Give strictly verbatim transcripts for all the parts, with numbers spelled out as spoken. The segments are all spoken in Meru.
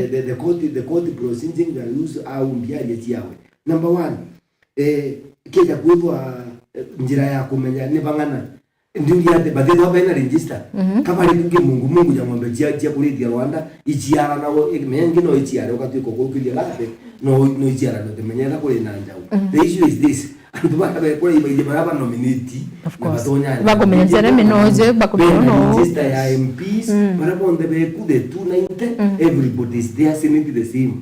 The, the, the court, the court proceeding that use au mbiaria ciawe. Number one, eh, kija kwithwa, eh, njira ya kumenya ni bang'ana. Ndiuria ati bathithwa bena register. Mhm. Kabari kuke mungu mungu ya ng'ombe cia, cia kurithia Rwanda, iciara na wo, mengi no iciare, ugatuika ukurukiria gabe, no, no iciara no tumenyera kuri na njau. Mhm. The issue is this. Antu bara bekura ibaire bara ba nominate. Of na course. Batonya bakumenya njere minoje, bakumenya bena no register ya M Ps, mm, bara bonthe beku the two ninety, mm, everybody is there, Senate the same.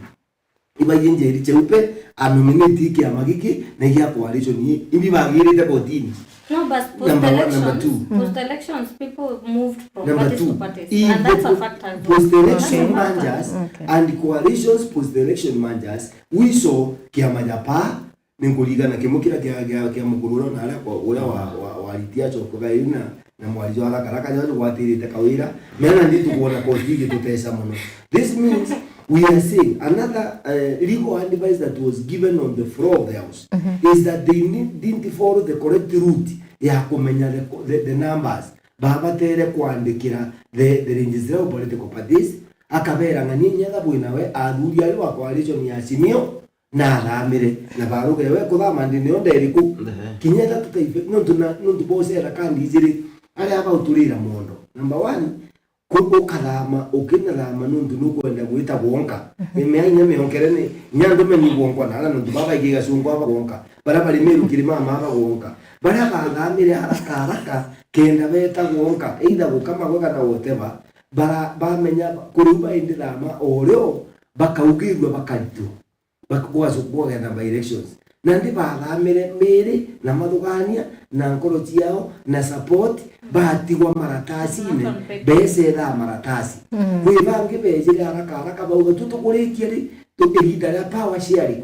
Ibaie njeri cheupe, a nominate kiama giki, na gia coalition ii, imbi bagirite kotini. No, but post elections, number one, number two. Post elections, people moved from parties to parties. Number two, and that's a fact as well. Post election mergers and coalitions post election mergers, we saw kiama ja paa, ninkurigana kimwe kiria kia, kia, kia mukuru uria na aria kwa, uria wa, wa, wa ritia chokoga ina, na mwari jwa haraka haraka jwa jugwatirite kawira, mena ndi tukwona koti igituteca mono. This means we are saying another, uh, legal advice that was given on the floor of the house, mhm, is that they need, didn't follow the correct route ya kumenya the, the, the numbers. Babatere kwandikira the, the registrar of political parties, akabera ng'ani nyetha bwina we athuri ari wa coalition ya Azimio, na athamire, na baruge we kuthama ndi nio nderiku. Ehe. Kinya ethatu taife, nontu na, nontu bocera kandi ijiri, aria bauturira mondo. Number one, ku-, ukathama, ukinathama nontu nukwenda gwita gwonka. Mhm. Ni mea inya mionkere ni, inya andu meni gwonka na ara nontu baba igiga cungwa aba gwonka. Bara bari Meru Kirima mama aba gwonka. Bara bathamire haraka haraka, kenda beta gwonka, either gukama gwe kana whatever, bara bamenya kuriu baindi thama o rio, bakaugirua bakaritwo. Bak-, gwacu-, gwogenda by elections. Nandi bathamire miri na mathugania na nkoro ciao na support, batigwa maratasine, not on paper, becethaa maratasi. Mm. Kwi bangi bejire haraka haraka bauga, "Tu tukurikia ri, tu-, ihinda ria power sharing."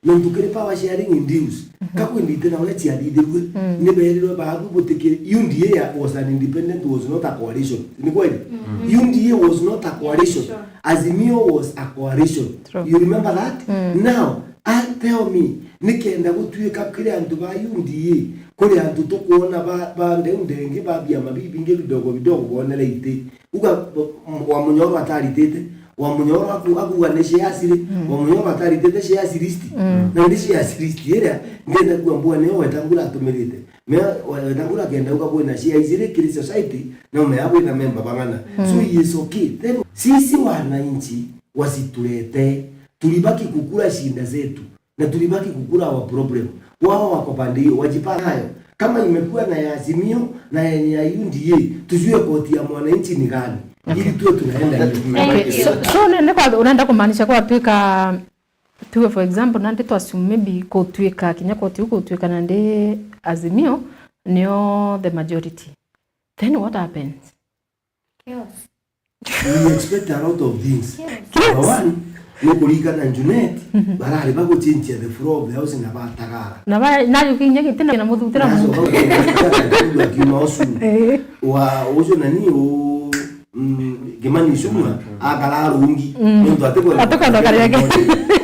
Nontu kiri power sharing in dues. Mhm. Ka kwindite na uria ciathithirue, mm, ni berirwe baabu butikiri. U D A was an independent, was not a coalition. Ni kweli? Mm. U D A was not a coalition. Sure. Azimio was a coalition. True. You remember that? Mm. Now, I tell me, nikenda gutuika kiri antu ba U D A, kuri antu tukwona ba, ba ndeu ndengi ba biama bibingi bidogo bidogo bonere iti. Uga, wa Munyoro ataritite, wa Munyoro aku-, akuga ni shares ri, mm, wa Munyoro ataritite shares list. Mm. Na ni shares list iria, ndenda kuga mbua niyo Wetangula atumirite. Me, Wetangula akenda uga kwina shares ri kiri society, na umea kwina memba bang'ana. Mm. So he is okay. Then, sisi wananchi wasitulete, tulibaki kukula shida zetu. Na tulibaki kukula our problem. Wao wako pande hiyo, wajipanga nayo. Kama imekuwa na ya Azimio na yenye ya U D A, tujue koti ya mwananchi ni gani. Okay. Ili tuwe tunaenda hiyo. Thank you. So, so nene kwa unaenda kumaanisha kwa tuika, tuwe for example, nandi tu assume maybe kutuika, kinya koti huko kutuika nandi Azimio nio the majority. Then what happens? Chaos. We expect a lot of things. Chaos. Number one, ni kuringana na Junet, mhm, barari baguchinchia the floor of the house na batagara. Na ba, na yukinya giti na, na muthutira. Nacoka mu- kuthutira akiuma ucu. Eh. Wa ucu nani u, mm, Kimani Ichung'wa, akara arungi. Mm. Nontu atikwenda. Atikwenda karia ke.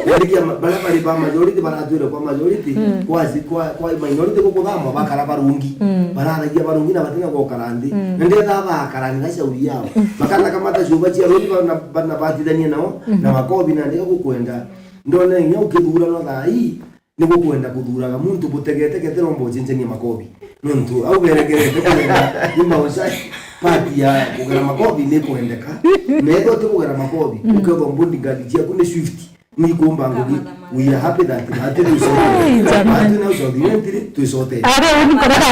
Nontu kia ma-, baria bari ba majority baratwire kwa majority, mm, kwa si-, kwa, kwa minority gukuthama bakara barungi. Mm. Bararagia barungi na batina gukara nthi. Mm. Na ndetha bakaranira shauri yao. Mm. Makana kamata cuba cia ruri bana, bana batithania nao, mm, na makobi na ndega gukwenda. Ndona inya ukithuranwa thaa ii, ni gukwenda kuthuraga muntu butegete kethira umba uchenchania makobi. Nontu au beregerete kwenda imba ucai, party ya kugera makobi ni kwendeka. Metho ti kugera makobi, mm, ukethwa bodyguard ciaku ni swift. Ni kumba ngugi, we are happy that, that twi sote. Ai, jamani. That twi now sote, we tiri, twi sote. Ari, uni korega,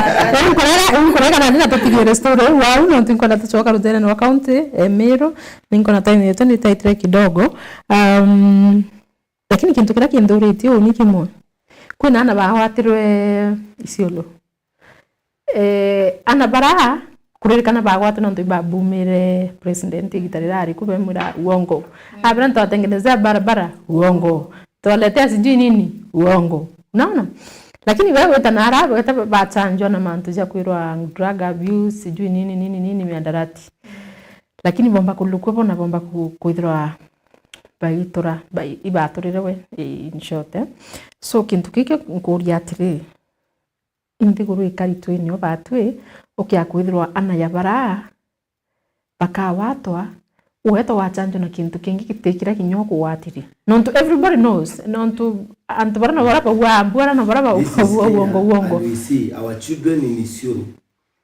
uni korega, uni korega na nina tutigire story. Wau, nontu nkwenda tucoka rutere rwa county, eh, Meru. Ninkona time yetu ni taitire kidogo. Um, lakini kintu kiria kinthuritie uu ni kimwe. Kwina ana bagwatirwe Isiolo. Eh, ana bara kuririkana bagwatwa nontu ibabumire president igita rirari ku bemwira uongo. Mm. Abira twatengenezea barabara, uongo. Twaletea sijui nini, uongo. Unaona? Lakini wewe weta na ara, weta bachanjwa na mantu ja kwirwa drug abuse, sijui nini, nini, nini, miandarati. Lakini bomba kulukua bona bomba ku-, kwithirwa baitura, bai-, ibaturire we, in short, eh. So, kintu kiki nkuria atiri, inthiguru ikari twi nio batwi, ukia kwithirwa ana ya bara bakawatwa, Ueto wa chanjo na kintu kingi giti kiria kinya ukugwatiria. Nontu everybody knows, nontu antu baria no baria baugaa mbwara, no baria bau-, This is baugaa uongo, Kenya, uongo. And we see our children in Isiolo,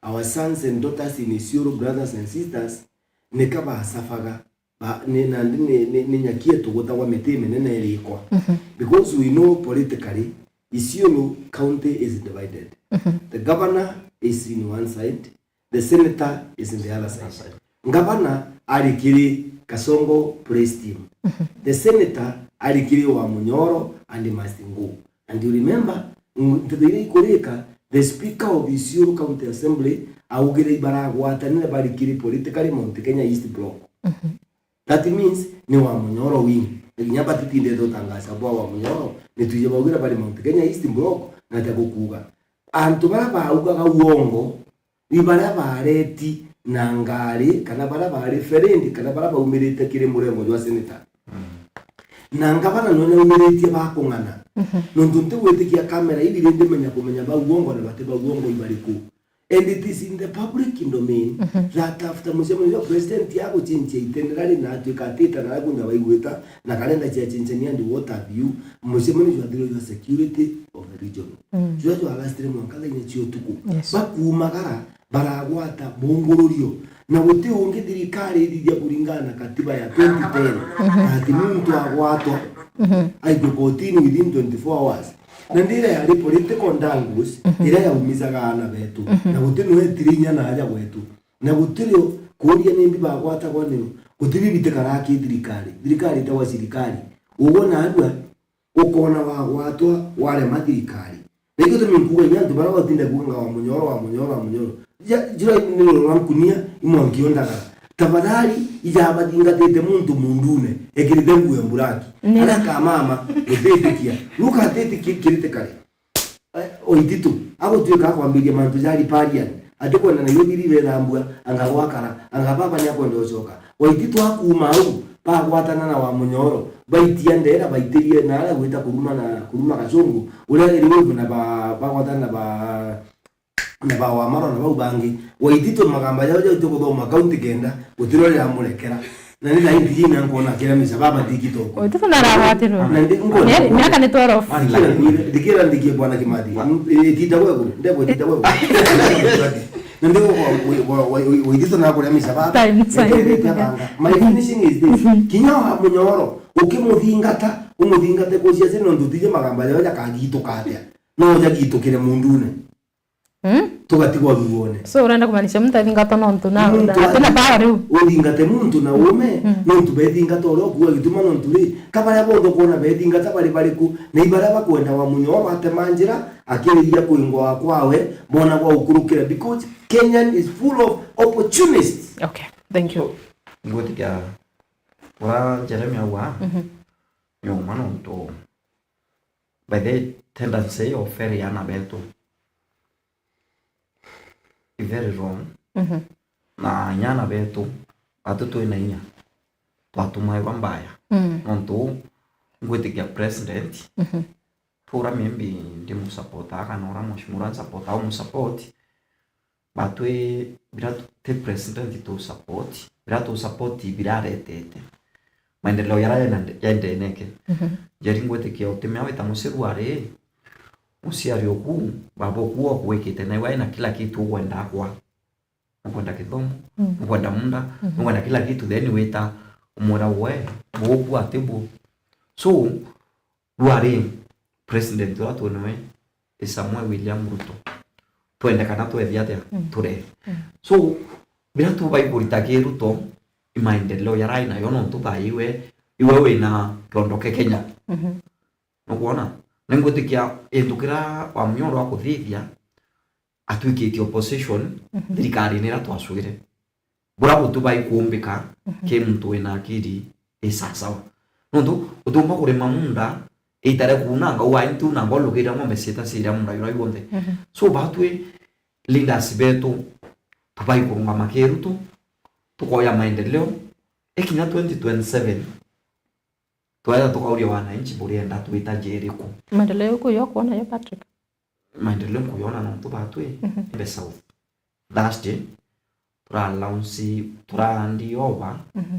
our sons and daughters in Isiolo, brothers and sisters, nika basafaga, ba, ni, nandi ni, ni, ni nyaki yetu gutagwa miti minene irikwa. Mhm. Because we know politically, Isiolo county is divided. Mhm. The governor is in one side, the senator is in the other side. Ngavana ari kiri Kasongo Police Team. Mhm. The senator ari kiri wa Munyoro and he must go. And you remember, ng-, nteto iria ikurika, the speaker of Isiolo County Assembly augire ibaragwatanire bari kiri politically Mount Kenya East Block. Mhm. That means, ni wa Munyoro wing. Na kinya batitindete utangaza bwa wa Munyoro, ni twije baugira bari Mount Kenya East Block, na atia gukuuga. Antu baria baugaga uongo, ni baria bareti na ngari, kana baria bari ferendi, kana baria baumirite kiri murengo jwa senator. Mm. Na ngavana nwe naumiritie ba kung'ana. Mhm. Nontu ntigwitikia kamera ithi rindi menya kumenya bau uongo na bati bau uongo ibariku. And it is in the public domain, mhm, that after mucemanio jwa president aguchinchia itenera ri na atuika atita na aria kunthe baigwita, na karenda ciachinchania and what have you, mucemanio jwathirwe jwa security of the region. Mm. Jwa jwa last three mwanka thaa inya cia utuku. Yes. Bakuumagara, baragwata bungururio. Na guti ungi thirikari ithithia kuringana na katiba ya twenty ten, mhm, na ati muntu agwatwa, mhm, aikue kotini within twenty-four hours. Na ndi iria yari political dangles, mhm, iria yaumizaga aana betu. Mhm. Na guti nwe etire inya na aja gwetu. Na gutiri kuuria nimbi bagwatagwa niu. Guti bibi tikara ki thirikari. Thirikari itagwa sirikari. Uguo narua, ukona wagwatwa warema thirikari. Na ikio tumi nkuuga inya antu baria batinda kuuga wa Munyoro, wa Munyoro, wa Munyoro. Ja-, jira ni rwaro rwa nkunia, imwanki o ndagara. Tafadhali, ijabathingatite muntu mundune, ekirite nguo ya mburaki. Ni. Aria kamama, gutitikia. Ruka atitikia kirite kare. Eh, Waititu, agutuika akwambiria mantu ja riparian, atikwenda Nairobi ribe rambua, anga gwakara, anga baba ni akwenda ucoka. Waititu akuuma au, bagwatana na wa Munyoro, baitia ndera, baitirie na aria gwita kuruma na, kuruma Gacungu, uria iri wivu na ba, bagwatana na ba, na ba Wamaro na bau bangi. Waititu magamba jao jao tiguthoma kaunti kenda, gutiro riramurekera. Na ni thaa ii ndiji na nkona akira misa baba ndikitoko. Waititu naragwatirwe. Na ndi nkona. Miaka ni twelve. Ndikira, ndikira ndikie bwana Kimathi. Itinda gwe kuri, ndegwe itinda gwe kuri. Na ndi wa, wa, Waititu na kuria misa baba. Time, time. Ekerete abanga. My finishing is this. Mhm. Kinya wa Munyoro, ukimuthingata, umuthingate kucia sino ndutije magamba jao jakagituka atia. No jagitukire mundune. Mm? Tugatigwa ruone. So, urenda kumaanisha muntu athingatwa nontu na, muntu na, atina power riu? Uthingate muntu na ume, mm, nontu bethingata uria ukuuga gituma nontu ri, ka baria bonthe ukwona bethingata bari bariku, na ibaria bakwenda wa Munyoro atema njira, akiriria kwingwa kwawe, bona gwa ukurukira, because Kenyan is full of opportunists. Okay, thank you. Ngwitikia ura Jeremia auga, mhm, ni uma nontu By the way, tendency iyo feri yana betu i very wrong. Mhm. Na nyana betu, atu twina inya, twatumairwa mbaya. Mm. Nontu ngwitikia president, mhm, tura maybe ndimusupportaa kana ura mheshimiwa ura nsupportaa umusupport, Batwi bira tu-, ti president tu support, bira tu support biraretete maendeleo yara yena-, yaendeneke. Mhm. Njeri ngwitikia utimea wita musiru ari, muciari uku, baba uku ogwikite, na iwe ena kila kitu ugwenda akwa. Ukwenda kithomo, mm, ukwenda munda, mhm, ukwenda kila kitu, then wita umwira we, bubu ati bu. So, Rwari president uria twinawe i Samuel William Ruto. Twende kana twethia atia? Mm. Turee. Mm. So, bira tubai kurita ki Ruto, i maendeleo yarai nayo nontu thaa iwe, iwe wina rondoke Kenya. Mhm. Nukwona? Na ngwitikia into kira wa Munyoro akuthithia, atwikitie opposition, mhm, thirikarine iria twacwire. Bura butu bai kuumbika, mhm, ki muntu wina akiri i sasawa. Nontu utiumba kurima munda, itare kuunanga, uwa intu unanga, ulugirira ng'ombe ciita ciiria munda jura juonthe. Mhm. So, batwi leaders betu, tubai kurungama ki Ruto, tukoya maendeleo, ikinya twenty twenty-seven, twaya tukauria wananchi, burienda twita njia iriku? Maendeleo iriku yo kwona yo, Patrick? Maendeleo nkuyona nontu batwi, mhm, Embe South. Thursday, tura announce, tura hand over, mhm,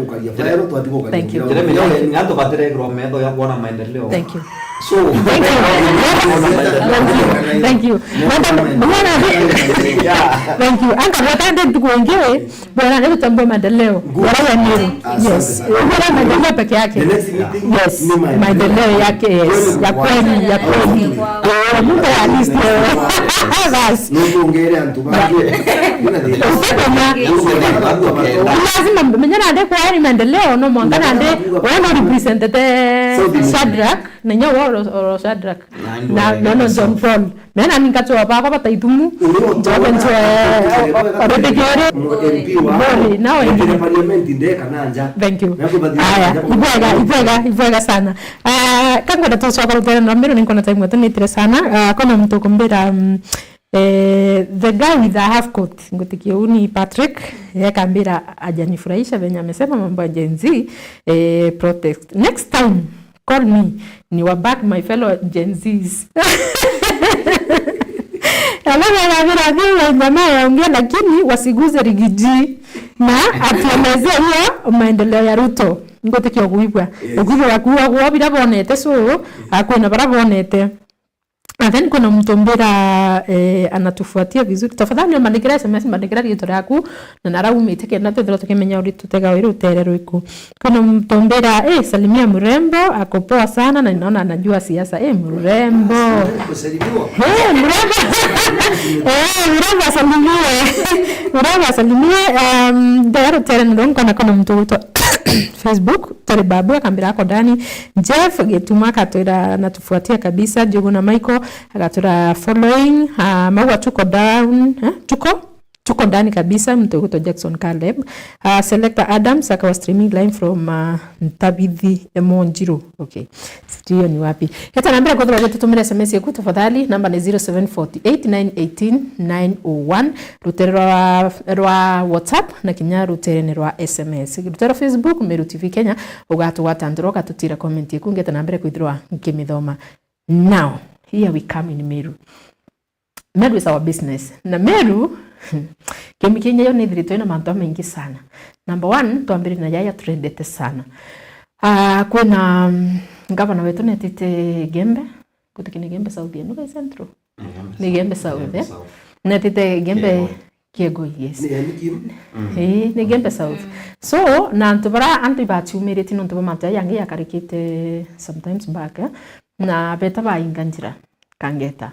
gukaria file, twati gukaria. Thank you. Jeremy, ni antu batire grow metho ya kuona maendeleo. Thank you. So, thank you. Madam, thank you. Anga batande ntuku ingi, bwana, ni tutambue maendeleo. Bwana ya Meru. Yes. Bwana, maendeleo peke yake. Yes. Maendeleo yake, yes. Ya kweli, ya kweli. Eh, mtu ya list. Bas. Nutungere antu bangi. Lazima menya nande kwa ni maendeleo, no mwanga nande, wewe no representete Shadrack, na nyo woro Shadrack. Na no, no, John Paul. Mena ni nkatwa bakwa bataithumu. Njoke ntwe orete kiore. Bori, na wengine. Parliament ndeka na nja. Thank you. Aya, ibwega, ibwega, ibwega sana. Ah, kangwenda tucoka rutere na mbere, niko na time yetu nitire sana. Ah, kona mtu kumbira, mm, eh, the guy with the half coat, ngutikie uni Patrick, yeye akambira hajanifurahisha venye amesema mambo ya Gen Z, eh, protest. Next time, call me, ni wa back my fellow Gen Zs. Alafu anambira, "Jamaa waongea, lakini wasiguze Rigiji na atueleze hiyo maendeleo ya Ruto." Ngutikia kuigua. Yes. Ukuigua wakuwa kuwa bila bonete, so akwina bara bonete. And then kuna mtu mbira, eh, anatufuatia vizuri. Tafadhali mandikira S M S, mandikira riitwa riaku, na naraumite kenda twethirwa tukimenya uri tutega wiri utere rwiku. Kuna mtu mbira, eh, salimia mrembo, ako poa sana na ninaona anajua siasa. Eh, mrembo. Kusalimiwa. Eh, mrembo. Eh, mrembo asalimiwe. Mrembo asalimiwe. Um, ndero tere ndo nkona kuna mtu gwitwa Facebook, tore babu akambira ako ndani. Jeff Gituma akatwira natufuatia kabisa. Njugu na Michael agatwira following. Ah, Maua tuko down. Eh? Tuko? Tuko ndani kabisa, mtu ugwitwa Jackson Caleb. Uh, Selector Adams akawa streaming live from, uh, Ntabithi Emonjiru. Okay. Sijui hiyo ni wapi. Heta na mbere kwethirwa gitutumire S M S yeku tafadhali, namba ni zero seven forty eight nine eighteen nine oh one. Rutere rwa, rwa WhatsApp na kinya rutere ni rwa S M S. Rutere rwa Facebook, Meru T V Kenya, ugatugwata ndoro, ugatutira comment yeku, ngeta na mbere kwithirwa nkimithoma. Now, here we come in Meru. Meru is our business. Na Meru, kiumia kinya yo nithiritwe na mantu jamaingi sana. Number one, twambire na yaya turendete sana. Ah, kwina, mm, ngavana wetu netite Gembe, gutikini Gembe South, eh, nuga Central? Ni Gembe South, eh? Netite Gembe Kiegoi, yes. Ni yani kim? Ii, ni Gembe South. So, na antu bara, antu ibatiumiritie nontu bwa mantu jaya yangi yakarikite sometimes back, eh? Na beta bainga njira, kangeta.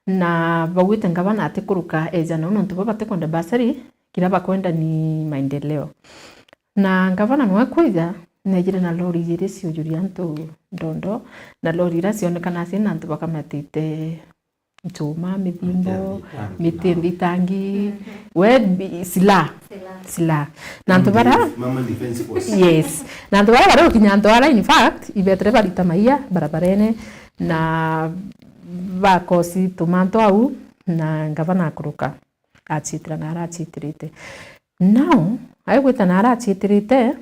Na baugite ngavana atikuruka eja nau nontu bo batikwenda bursary, kira bakwenda ni maendeleo. Na ngavana nwe kwija, nejire na lori ijiri ciujuria antu ndondo, na lori iria cionekana ciina antu bakamatite nchuma, mithimbo, miti nthitangi, we bi-, silaha. Silaha. Na antu bara, mama defense force. Yes. Na antu bara bari gukinya antu ara, in fact, ibetere barita maia barabarene, na bakosi tumantu au, na ngavana akuruka. Aciitira na araciitirite. Now, aigwita na araciitirite,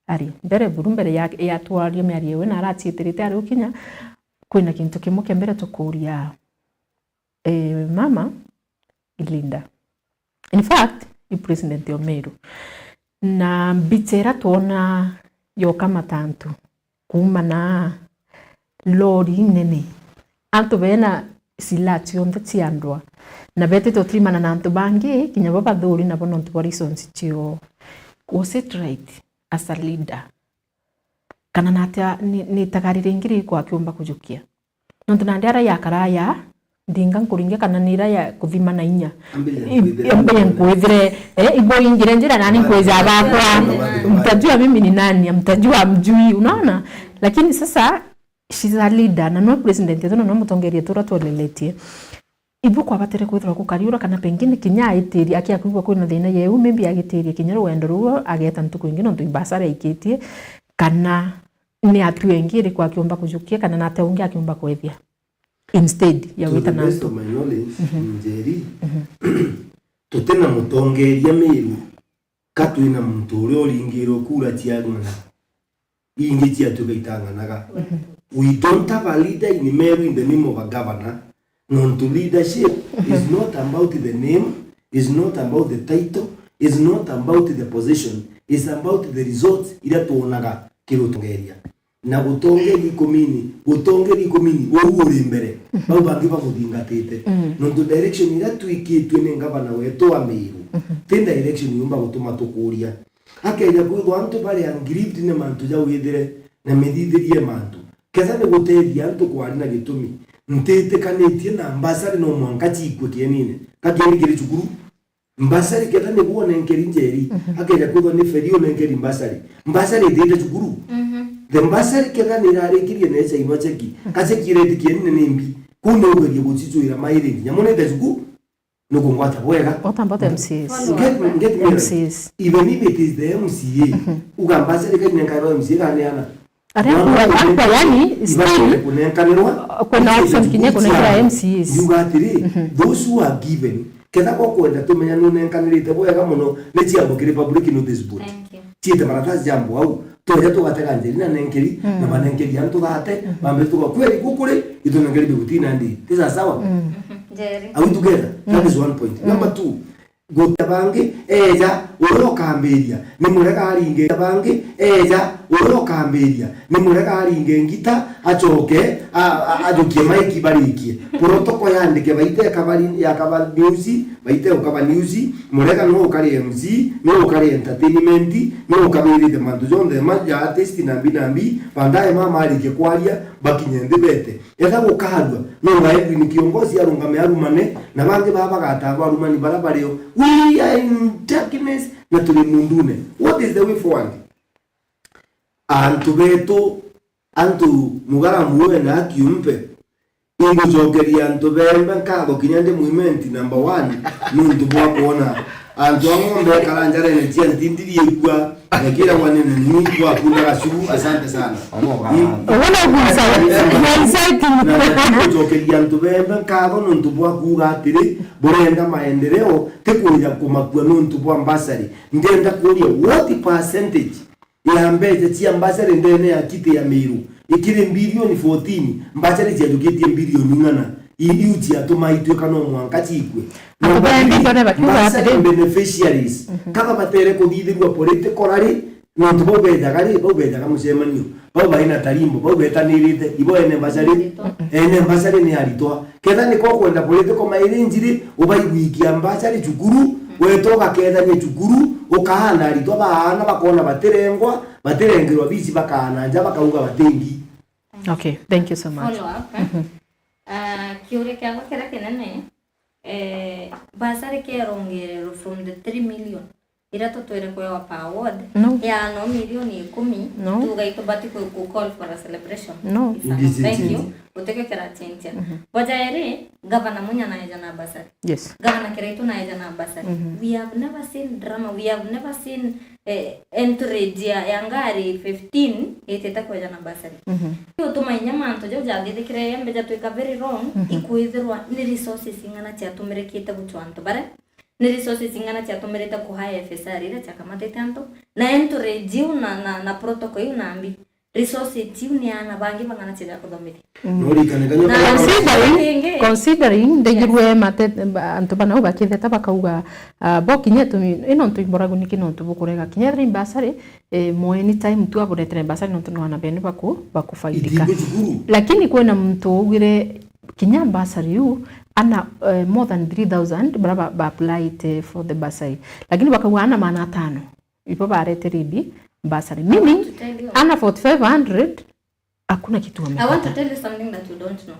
ari mbere buru, mbere ya, ya twaria miario iwe na araciitirite, ari ukinya, kwina kintu kimwe kia mbere tukuria, eh, mama Linda. In fact, i president o Meru. Na mbicha ira twona yoka matantu, kuuma na lori inene, antu bena silaha cionthe cia ndwaa, na betite utirimana na antu bangi, kinya bo bathuri nabo nontu bwa reasons cio. Was it right as a leader? Kana natia ni, ni tagarira ingi ririku akiumba kujukia? Nontu nandi ara yakara ya ndinga nkuringe kana ni ira ya kuthima na inya. Ambiriria nkwithire, eh, ibo ingire njira nani nkwija bakwa. Mtajua mimi ni nani, mtajua mjui, unaona? Lakini sasa, she's a leader, na no president yetu, na no mutongeria yetu uria tweleletie. Ibu kwabatire kwithirwa kukariura kana pengine kinya aitiria, akiakwigua kwina thina yeu, maybe agitiria kinya rwendo ruu, ageta ntuku ingi nontu imbasara aikitie, kana ni atua ingi iriku akiumba kujukia, kana nate ungi akiumba kwethia instead ya gwita na antu. To the best of my knowledge, Njeri, tutina mutongeria Meru, ka twina muntu uria uringirwe kura cia ng'ana, ingi ciatuika itang'anaga. We don't have a leader in Meru in the name of a governor. Nontu leadership is not about the name, is not about the title, is not about the position, is about the results iria twonaga kiri utongeria. Na gutongeria ikumini, gutongeria ikumini, uu uri mbere, bau bangi bamuthingatite. Nontu direction iria twikitue ni ngavana wetu wa Meru, ti direction yumba gutuma tukuria. Akeja kwithwa antu bari aggrieved ni mantu ja withire na mithithirie mantu. Ketha ni gutethia antu kwari na gitumi, ntitikanitie na mbasari no mwanka cikue kienine. Ka kieni kiri cukuru, mbasari ketha ni gwo nenkeri Njeri, akeja kwithwa ni Feri unenkeri mbasari. Mbasari ithiite cukuru. The mbasari ketha ni irarikirie necha inwa cheki. Ka cheki ireti kienine ni mbi. Kuu ni ugerie gucicuira mairi nginya munite cukuru. Nukungwata bwega. What about M C As? Get, get me right. M C As. Even if it is the M C A, uga mbasari kainenkairwa M C A kaneana. Aria akwa, yani, still kunenkanirwa, kwina option kinya kunenkanirwa M C As. Yuga atiri, those who are given, ketha ko kwenda tumenya nunenkanirite bwega muno, ni ciambo kiri public notice board. Thank you. Ciite maratasi jambo au, tweja tugatega Njeri na nenkeri, na banenkeri antu thate, bambe tuga kweri gukuri, itunenkeri bigutina ndi. Ti sawa sawa? Njeri. Are we together? That is one point. Number two, gutia bangi, eja, uria ukambiria, ni murega aringe bangi, eja, uria ukambiria, ni murega aringe ngita, acoke, a, a, ajukie maiki barikie. Protocol yandike baite kabari, ya kaba news, baite ukaba news, murega no ukari M C, no ukari entertainment, no ukabirite mantu jonthe ma ja artist na mbi na mbi, baadaye mama arikie kwaria, bakinye nthi bete. Etha gukarua, no ngae Queen kiongozi arungame arumane, na bangi baa bagataarwa arumani bara bario. We are in darkness na turi mundune. What is the way forward? Antu betu, antu mugara muwe na akiumpe, Ingucokeria antu bembe nkatho kinya ndi mwimenti number one, nuntu bwa kwona antu a ng'ombe ekara njarene cia ntindiri ikua, na kira wanene ni kwakunda gacugu. Asante sana. Uguo no kuinsa-, kuinsaiti. Na ingucokeria antu bembe nkatho nuntu bwa kuuga atiri, burenda maendeleo, ti kwija kumakua nuntu bwa mbasari. Ndenda kuuria, what percentage ya mbeca cia mbacari ndene ya kiti ya Miru ikiri bilioni fourteen, mbacari ciajukitie bilioni ng'ana, i-, iu ciatuma ituika no mwanka cikue. Antu baingi mbona bakiuga atiri, mbacari beneficiaries, kaba batere kuthithirua political rally, nontu bau bejaga ri, bau bejaga mucemanio, bau baina tarimbo, bau betanirite, ibo ene mbacari, ene mbacari ni aritwa. Ketha niko ukwenda political mileage ri, ubaigwikia mbacari cukuru, weta ugakethania cukuru, ukaana aritwa baana bakona batirengwa, batirengerwa bici, bakaana nja, bakauga batingi. Okay, thank you so much. Follow up, eh? Ah, kiuria kiakwa kiria kinene, eh, bursary kierongererwa from the three million iria tutwire kwewa per ward, no, ya no milioni ikumi, no, tuga itubati ku, ku call for a celebration. No. It's a no. Thank you. Gutikio kirachenjia. Boja eri, gavana Munya naeja na bursary. Yes. Gavana Kiraitu naeja na bursary. We have never seen drama, we have never seen, eh, entourage ya, ya ngari fifteen itite kweja na bursary. Utuma inya mantu jau jathithikire embe jatwika very wrong, ikwithirwa ni resources ing'ana ciatumirikite guchwa antu baria ni resources ing'ana ciatumirite ku hire F S R iria ciakamatite antu, na entourage iu na, na, na protocol iu na mbi, resources iu ni aana bangi bang'ana ciaja kuthomithia. Considering, considering, ndegirwe mate-, ba-, antu bana u bakitheta bakauga, ah, bo kinya tumi, ino ntu imboragu niki nontu bukurega kinya ri mbasari, eh, mo anytime tu aburetere mbasari nontu no ana benu baku, bakufaidika. Lakini kwina muntu ugire kinya bursary iu, ana, eh, more than three thousand bara ba, ba applied, eh, for the bursary. Lakini bakauga ana maana atano ibo barete ribi bursary. Meaning, ana forty-five hundred, hakuna kitu wamepata. I want to tell you something that you don't know.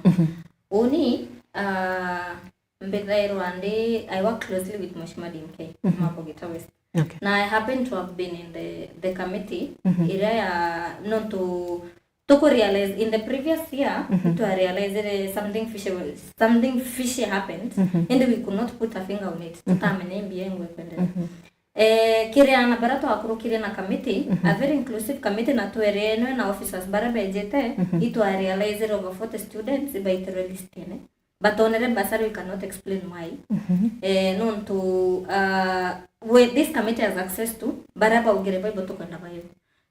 Uni, uh, mbithairwa ndi, I work closely with Mheshimiwa D M K, Mabogeta West. Okay. Na I happen to have been in the, the committee iria ya, nontu tuku realize in the previous year, twa realize something fishy, something fishy happened, and we could not put a finger on it. Tutamenya mbia ingwe kwendera. Eh, kiri ana bara twakurukire na committee, a very inclusive committee, na twere enwe na officers bara bejete, itwa realize over forty students baitirwe list ene. Batonere bursary, we cannot explain why. Eh, nontu, ah, we, this committee has access to bara baugire baibo tukwenda bayo.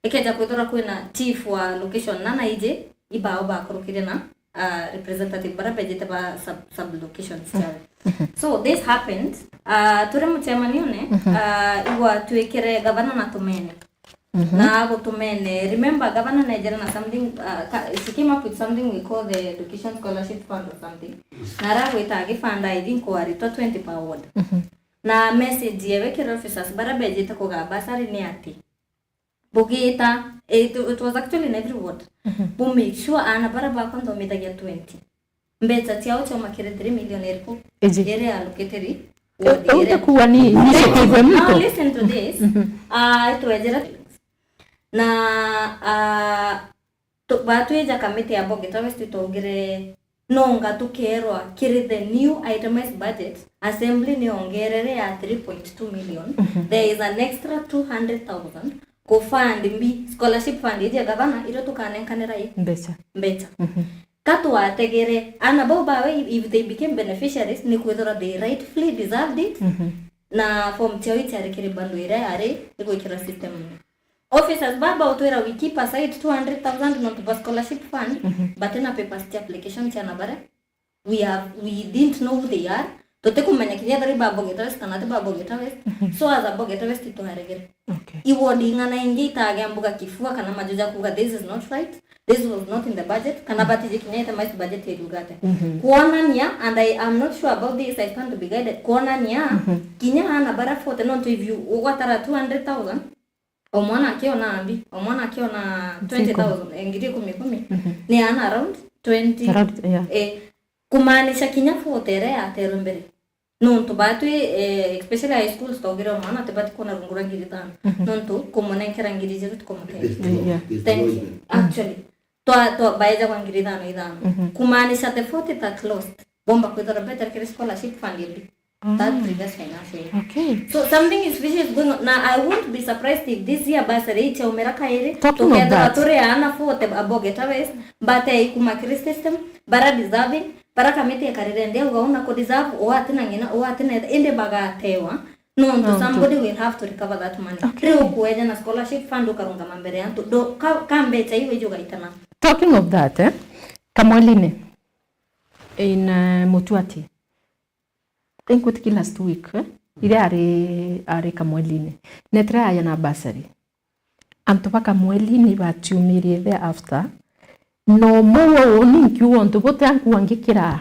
Ikeja kwithirwa kwina chief wa location na naiji, ibao bakurukire na, ah, representative bara bejete ba sub, sub locations ciao. So this happened, ah, turi mucemanione, ah, igwa twikire gavana na tumene. Na gutumene, remember, gavana nejere na something, ah, ka, she came up with something we call the education scholarship fund or something. Na aragwita agifanda, I think, kwa aritwa twenty per ward. Na message yewe kiri officers bara bejite kugaa bursary ni ati, bugita, it, it was actually in every ward. Bu make sure ana bara bakwa nthomithagia twenty, mbeca ciao ciauma kiri three million iriku? Iji. Iri allocated ward iria. Utakuwa ni initiative ya mtu. Now listen to this. Ah, itwejera na, ah, tu, batwija committee ya Bogeta West twaugire, nonga tukerwa kiri the new itemized budget, assembly niongerere ya three point two million. There is an extra two hundred thousand ku fund mbi, scholarship fund iji ya gavana, iria tukanenkanira i mbeca. Mbeca. Ka twategere, ana bau bawe, if they became beneficiaries, ni kwithirwa they rightfully deserved it, na form ciao iciari kiri bandu iria yari igwikirwa system. Officers baba utwira we keep aside two hundred thousand nontu bwa scholarship fund, but na papers cia application cia na baria. We have, we didn't know who they are. Tutikumenya kinya ethira i ba Bogeta West kana ti ba Bogeta West. So as a Bogeta West itwaregere. Okay. I ward ing'ana ingi itagia mbuga kifua kana majuja kuga, "This is not right. This was not in the budget." Kana batiji kinya ite maisi budget iriugate. Kuonania, and I am not sure about this, I stand to be guided. Kuonania, kinya ana bara forty, nontu if you ugwatara two hundred thousand, o mwana akiona mbi, o mwana akiona twenty thousand, eh, ngiri ikumi ikumi, ni ana around twenty. Around, yeah. Eh, kumaanisha kinya forty ere yaterwe mbere. Nontu batwi, eh, especially high schools, twaugire o mwana atibati kuona rungu rwa ngiri ithano. Nontu kumunenkera ngiri ijiru tikumuteithia. Yeah. Thank you. Actually, twa, twa, baeja kwa ngiri ithano ithano. Mhm. Kumaanisha the forty that lost, bomba kwithirwa better kiri scholarship fund imbi. That previous financial year. Okay. So something is fishy is going on. Na I won't be surprised if this year bursary ichaumira kairi. Talking of tukethirwa that, turi aana forty a Bogeta West, but ikuma kiri system, bara deserving, bara kamiti ikarire nthi auga una ku deserve, uatina ng'ina, uatina ithe, indi bagatewa. Nontu, nontu somebody will have to recover that money. Okay. Riu ukueja na scholarship fund ukarungama mbere ya antu. Do, ka, ka mbecha iu iji ugaitana. Talking of that, eh, Kamwelini in, uh, Mutuati. I think within last week, eh, iria ari, ari Kamwelini. Netire aja na bursary. Antu ba Kamwelini batiumirie thereafter. No mou uu ni nkiuga untu butia nkuangikira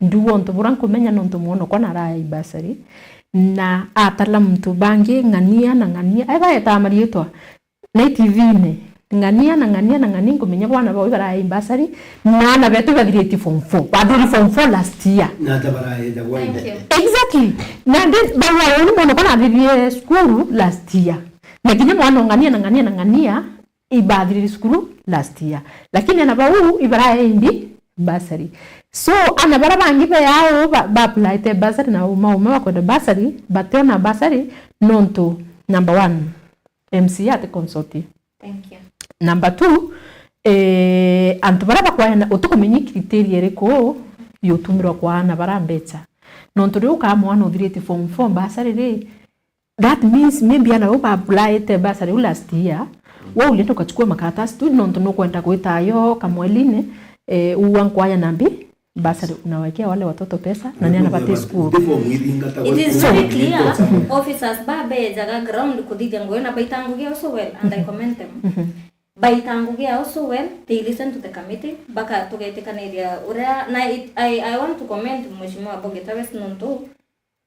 nduga untu buria nkumenya nontu mwanokwa narae bursary. Na atala muntu bangi ng'ania na ng'ania. Ai baetaa mariitwa na i T V-ini. Ng'ania na ng'ania na ng'ania nkumenya bwana bao ibarae bursary. Na aana betu ibathiritie form four. Bathiri form four last year. Na ata baraeja gwa. Thank you. Exactly. Na ndi bau uu ni mwanokwa nathirie cukuru last year. Na kinya mwana ong'ania na ng'ania na ng'ania, ibathiriri cukuru last year. Lakini ana bau ibarae indi bursary. So, ana bara bangi be ao ba, ba applyte bursary na uma, uma bakwenda bursary, bationa bursary nontu, number one, M C A ati consult. Thank you. Number two, eh, antu bara bakwayana, utikumenya criteria iriku yutumirwa kwa ana bara mbecha. Nontu riu ukaa mwana uthirite form four bursary ri, that means maybe ana bau ba applyte bursary u last year, we ulienda ukachukua makaratasi tu nontu nukwenda gwita ayo Kamwelini, eh, uwa nkwaya nambi bursary, unawekea wale watoto pesa, na ni ana bati school. It is very clear. Officers ba bejaga ground kuthithia ngugi na baita ngugi also well, and I commend them. Baita ngugi yao so well, they listen to the committee, baka tugetikaniria uria, na it, I, I want to commend Mheshimiwa Bogeta West nontu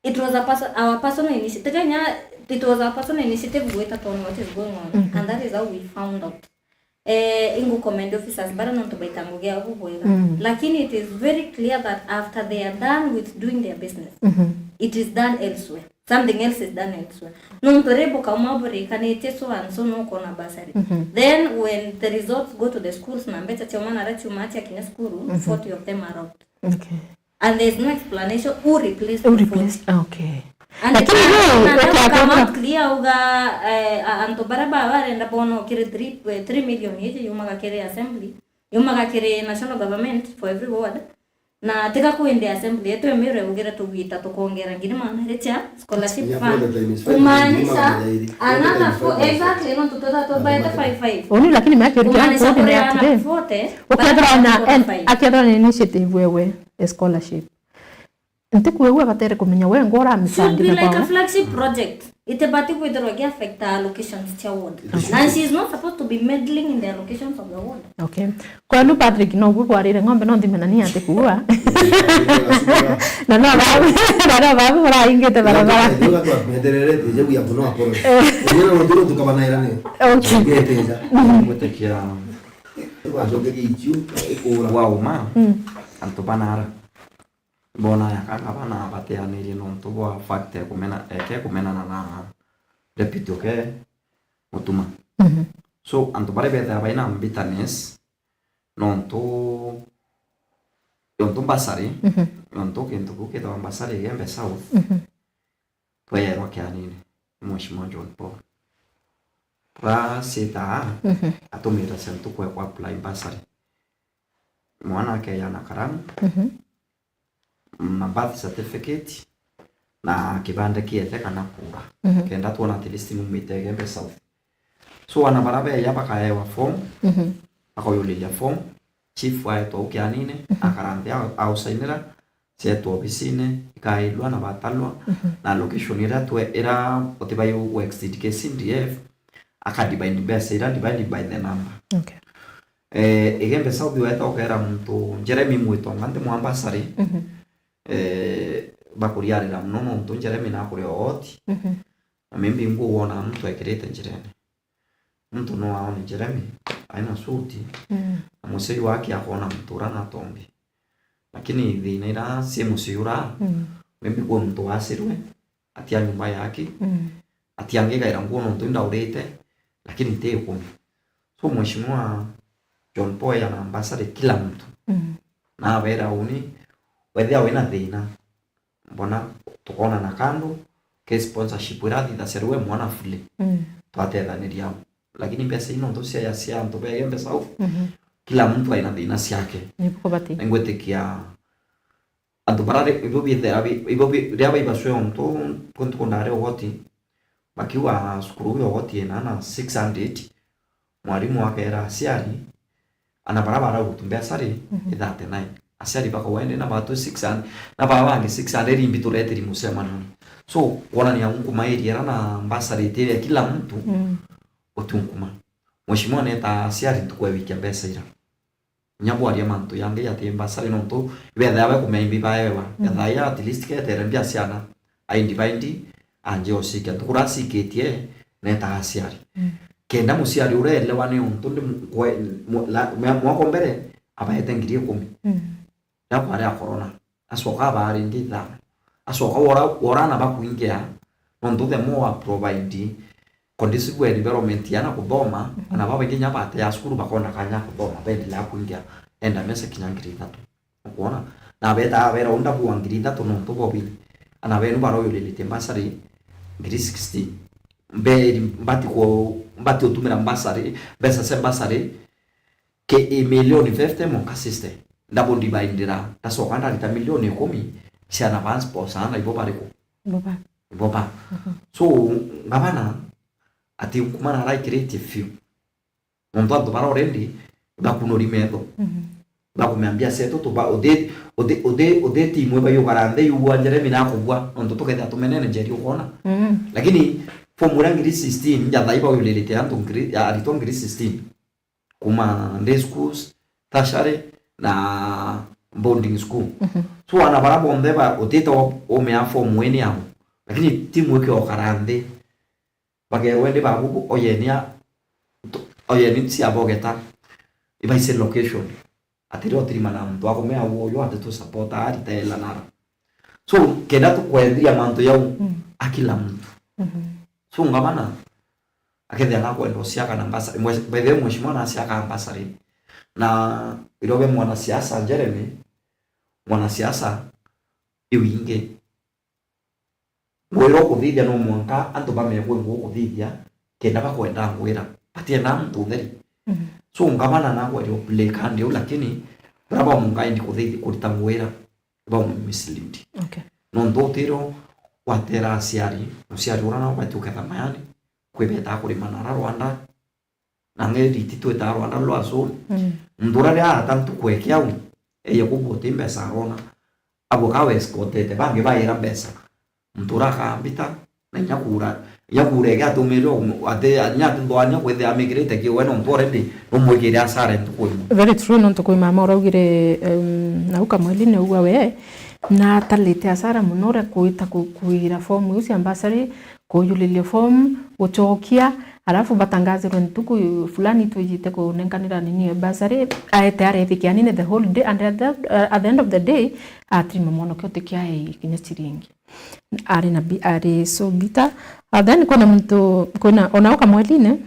it was a perso-, our personal initiative. Kenya, it was our personal initiative gwita tuone what is going on, and that is how we found out. Eh, ingu commend officers bara nontu baita ngugi yao bubwega. Lakini it is very clear that after they are done with doing their business, it is done elsewhere. Something else is done elsewhere. Nontu ri bukauma burikanitie so and so nukwona bursary. Then when the results go to the schools na mbecha cia mwana ara ciuma ciakinya cukuru, forty of them are out. Okay. And there is no explanation who replaced the forty. Who replaced? Okay. And lakini na, we, na, na, come out clear uga, eh, a-, antu bara ba barenda bono kiri three, eh, three million iji yumaga kiri assembly, yumaga kiri national government for every ward. Na tiga kwende assembly yetu emirwe ugire tugwita tukongera ngiri magana iri cia scholarship fund. Kumaanisha another four, exactly, no tutwetha tubaete five five. Uni lakini miaka iri kumaanisha kuri ana forty, ukethira na, akethira na initiative wewe ya scholarship. Ntikwigua batere kumenya we ngora should be like a flagship project. Itibati kwithirwa gi affect allocations cia ward. And she is not supposed to be meddling in the allocations of the ward. Okay. Kwenu Patrick, no bu bwarire ng'ombe no nthime na ni ati kuua. Na no babu, na no babu muraingite barabara. Ndio watu wameterere tuje kuya kuno akoro. Ndio ndio tukabanaira ni. Okay. Ngeteja. Gwitikira wacoke gichu ikura wa uma. Antu banara. Bona ya kaka bana bateanirie nontu bwa fact ya kumena, eke kumenana na deputy oke Mutuma. So, antu baria bethaga baina bitterness, nontu, nontu bursary, nontu kintu kiu kitawa bursary Igembe South, tweyerwa kianini ni Mheshimiwa John Paul. Ra sita, atumira cia ntuku ya ku apply bursary. Mwana akeya na karamu, na birth certificate, na kibande kiethe kana kura. Kenda twona at least numite Igembe South. So, ana bara beya bakaewa form, bakoyuriria form, chief aetwa ukianine, akara nthi au-, ausainira, cietwa obisine, ikailwa na batalwa, na allocation ira twe-, ira utibai u exceed K C D F, akadivide mbeca ira divided by the number. Okay. Eh, Igembe South weta ukera muntu Jeremy Mwitonga nti mwa bursary. Eh, bakuriarira muno nontu Jeremy nakuria ooti. Na maybe nguu wona muntu ekirite njirene. Muntu no aone Jeremy aina suti. Na mucii wake akona muntu ura natombi. Lakini thina ira cie mucii ura, maybe kwi muntu wacirwe, atia nyumba yake, atiangigaira nguo nontu indaurite, lakini ti ikumi. So, mheshimiwa, John Paul eana bursary kila mtu. Mm. Na abeera uni, wethia wina thina, mbona tukonana kando, ke sponsorship irathitha ciaru we mwana fully. Mm. Twatethaniria. Lakini mbeca ino ntu cia, cia antu bege mbeca au, Mhm. kila mtu aina thina ciake. Ni bukubati. Ngwitikia antu bara ri-, ibo bithera bi-, ibo bi-, riria baibacwe ontu, kuntu kundari ugoti, bakiuga cukuru wi ugoti ina na six hundred, mwarimu akeera aciari, ana bara baragutu mbeca ri, Mhm. i thirty-nine. Aciari bakauga, "Indi na batu six hundred, na baa bangi six hundred imbi turetiri mucemanio." So, kwonania nkuma area era na bursary itiria kila mtu, Mm. uti nkuma. Mheshimiwa neta aciari ntuku ya wiki ya mbeca ira. Inya bwaria mantu yangi ati bursary nontu ibethea bakumenya imbi baewa. Mm. Ethaa ya at least ketere mbia ciana, aindi baindi, anje ocikia. Ntuku ra cikitie, neta aciari. Mm. Kenda muciari ureelewa ni untu ndi mu-, kwe-, mu-, la-, mwa-, mwaka mbere, abaete ngiri ikumi. Mm. Na kwari a corona. Acoka abaa ringi ithano. Acoka wora, wora na bakuingia, nontu the more a provide conducive environment ya ana kuthoma, Mhm. ana babaingi nya batea cukuru bakona kanya kuthoma, bendelea kuingia, enda mesa kinya ngiri ithatu. Ukwona? Na beta abera unda bua ngiri ithatu nontu bobili. Ana benu baroyulilite bursary ngiri sixteen. Mberi mbati ku-, mbati utumira bursary, mbeca cia bursary, ke i milioni fifty monka sixty. Ndabu ndibaindira, ndacoka ndarita milioni ikumi, ciana ba sports, ana ibo bariku? Ibo ba. Ibo ba. Mhm. So, ngavana, ati nkumana araikiritie fiu. Nontu antu bara already bakunuri metho. Mhm. Bakumea mbia cietu, tuba-, uthi-, uthi-, uthi-, uthi timu iba yugara nthi yugwa Jeremy na akugwa, nontu tukethira tumenene njeri ukona. Mhm. Lakini form uria ngiri sixteen, nja thai baulirite antu ngiri, aritwa ngiri sixteen. Kuma day schools, tertiary, na boarding school. Mhm. So, ana bara bonthe ba, utite wa-, umea form weni yao. Lakini timu ikiokara nthi, bagerwe ndi babu, oyeni a, tu-, oyeni cia bogeta, ibaice location. Ati rio tirima na muntu akumea uyu ati tu support ari ta ela nara. So, kenda tukwendria mantu yau, Mm. a kila muntu. Mhm. So, ngavana, akethia nakwenda uciaka na bursary. Mwe-, by the way, mheshimiwa naciaka bursary. Na irobe mwanasiasa Jeremy, mwanasiasa iu ingi. Ngwira ukuthithia no mwanka antu bamegwe ngukuthithia kenda bakwenda ngwira. Batienda muntu utheri. Mhm. So, ngavana nagweria uplay kandi u, lakini bara bamungaindi kuthithia kurita ngwira, bamumislead. Okay. Nontu utiro watera aciari, muciari ura nao bati uketha mayani, kwi beta kurima nara Rwanda, na ng'eri iti twita Rwanda rwa so. Mm. Muntu ura riarata ntuku eke au, eye kubu uti mbeca arona. Abo ka weskotete, bangi baira mbeca. Muntu ura akambita, na inya kura, inya kura ege atumirwe, ati, inya ati ndwanya kwithia amikirite kiwe, nontu already numwikire asara ntuku imwe. Very true, nontu kwi mama uraugire, um, nau kamweli ni ugwa we, na atalite asara muno uria kuita ku-, kuira form iu cia bursary, kuyulilia form, gucokia, alafu batangazirwe ntuku fulani twijite kunenkanira nini bursary, aete arethikia nini the whole day, and at the, uh, at the end of the day, atirima mwanake utikiae kinya ciringi. Ari na bi-, ari so bitter. And then kwina muntu, kwina, ona ukamwelini,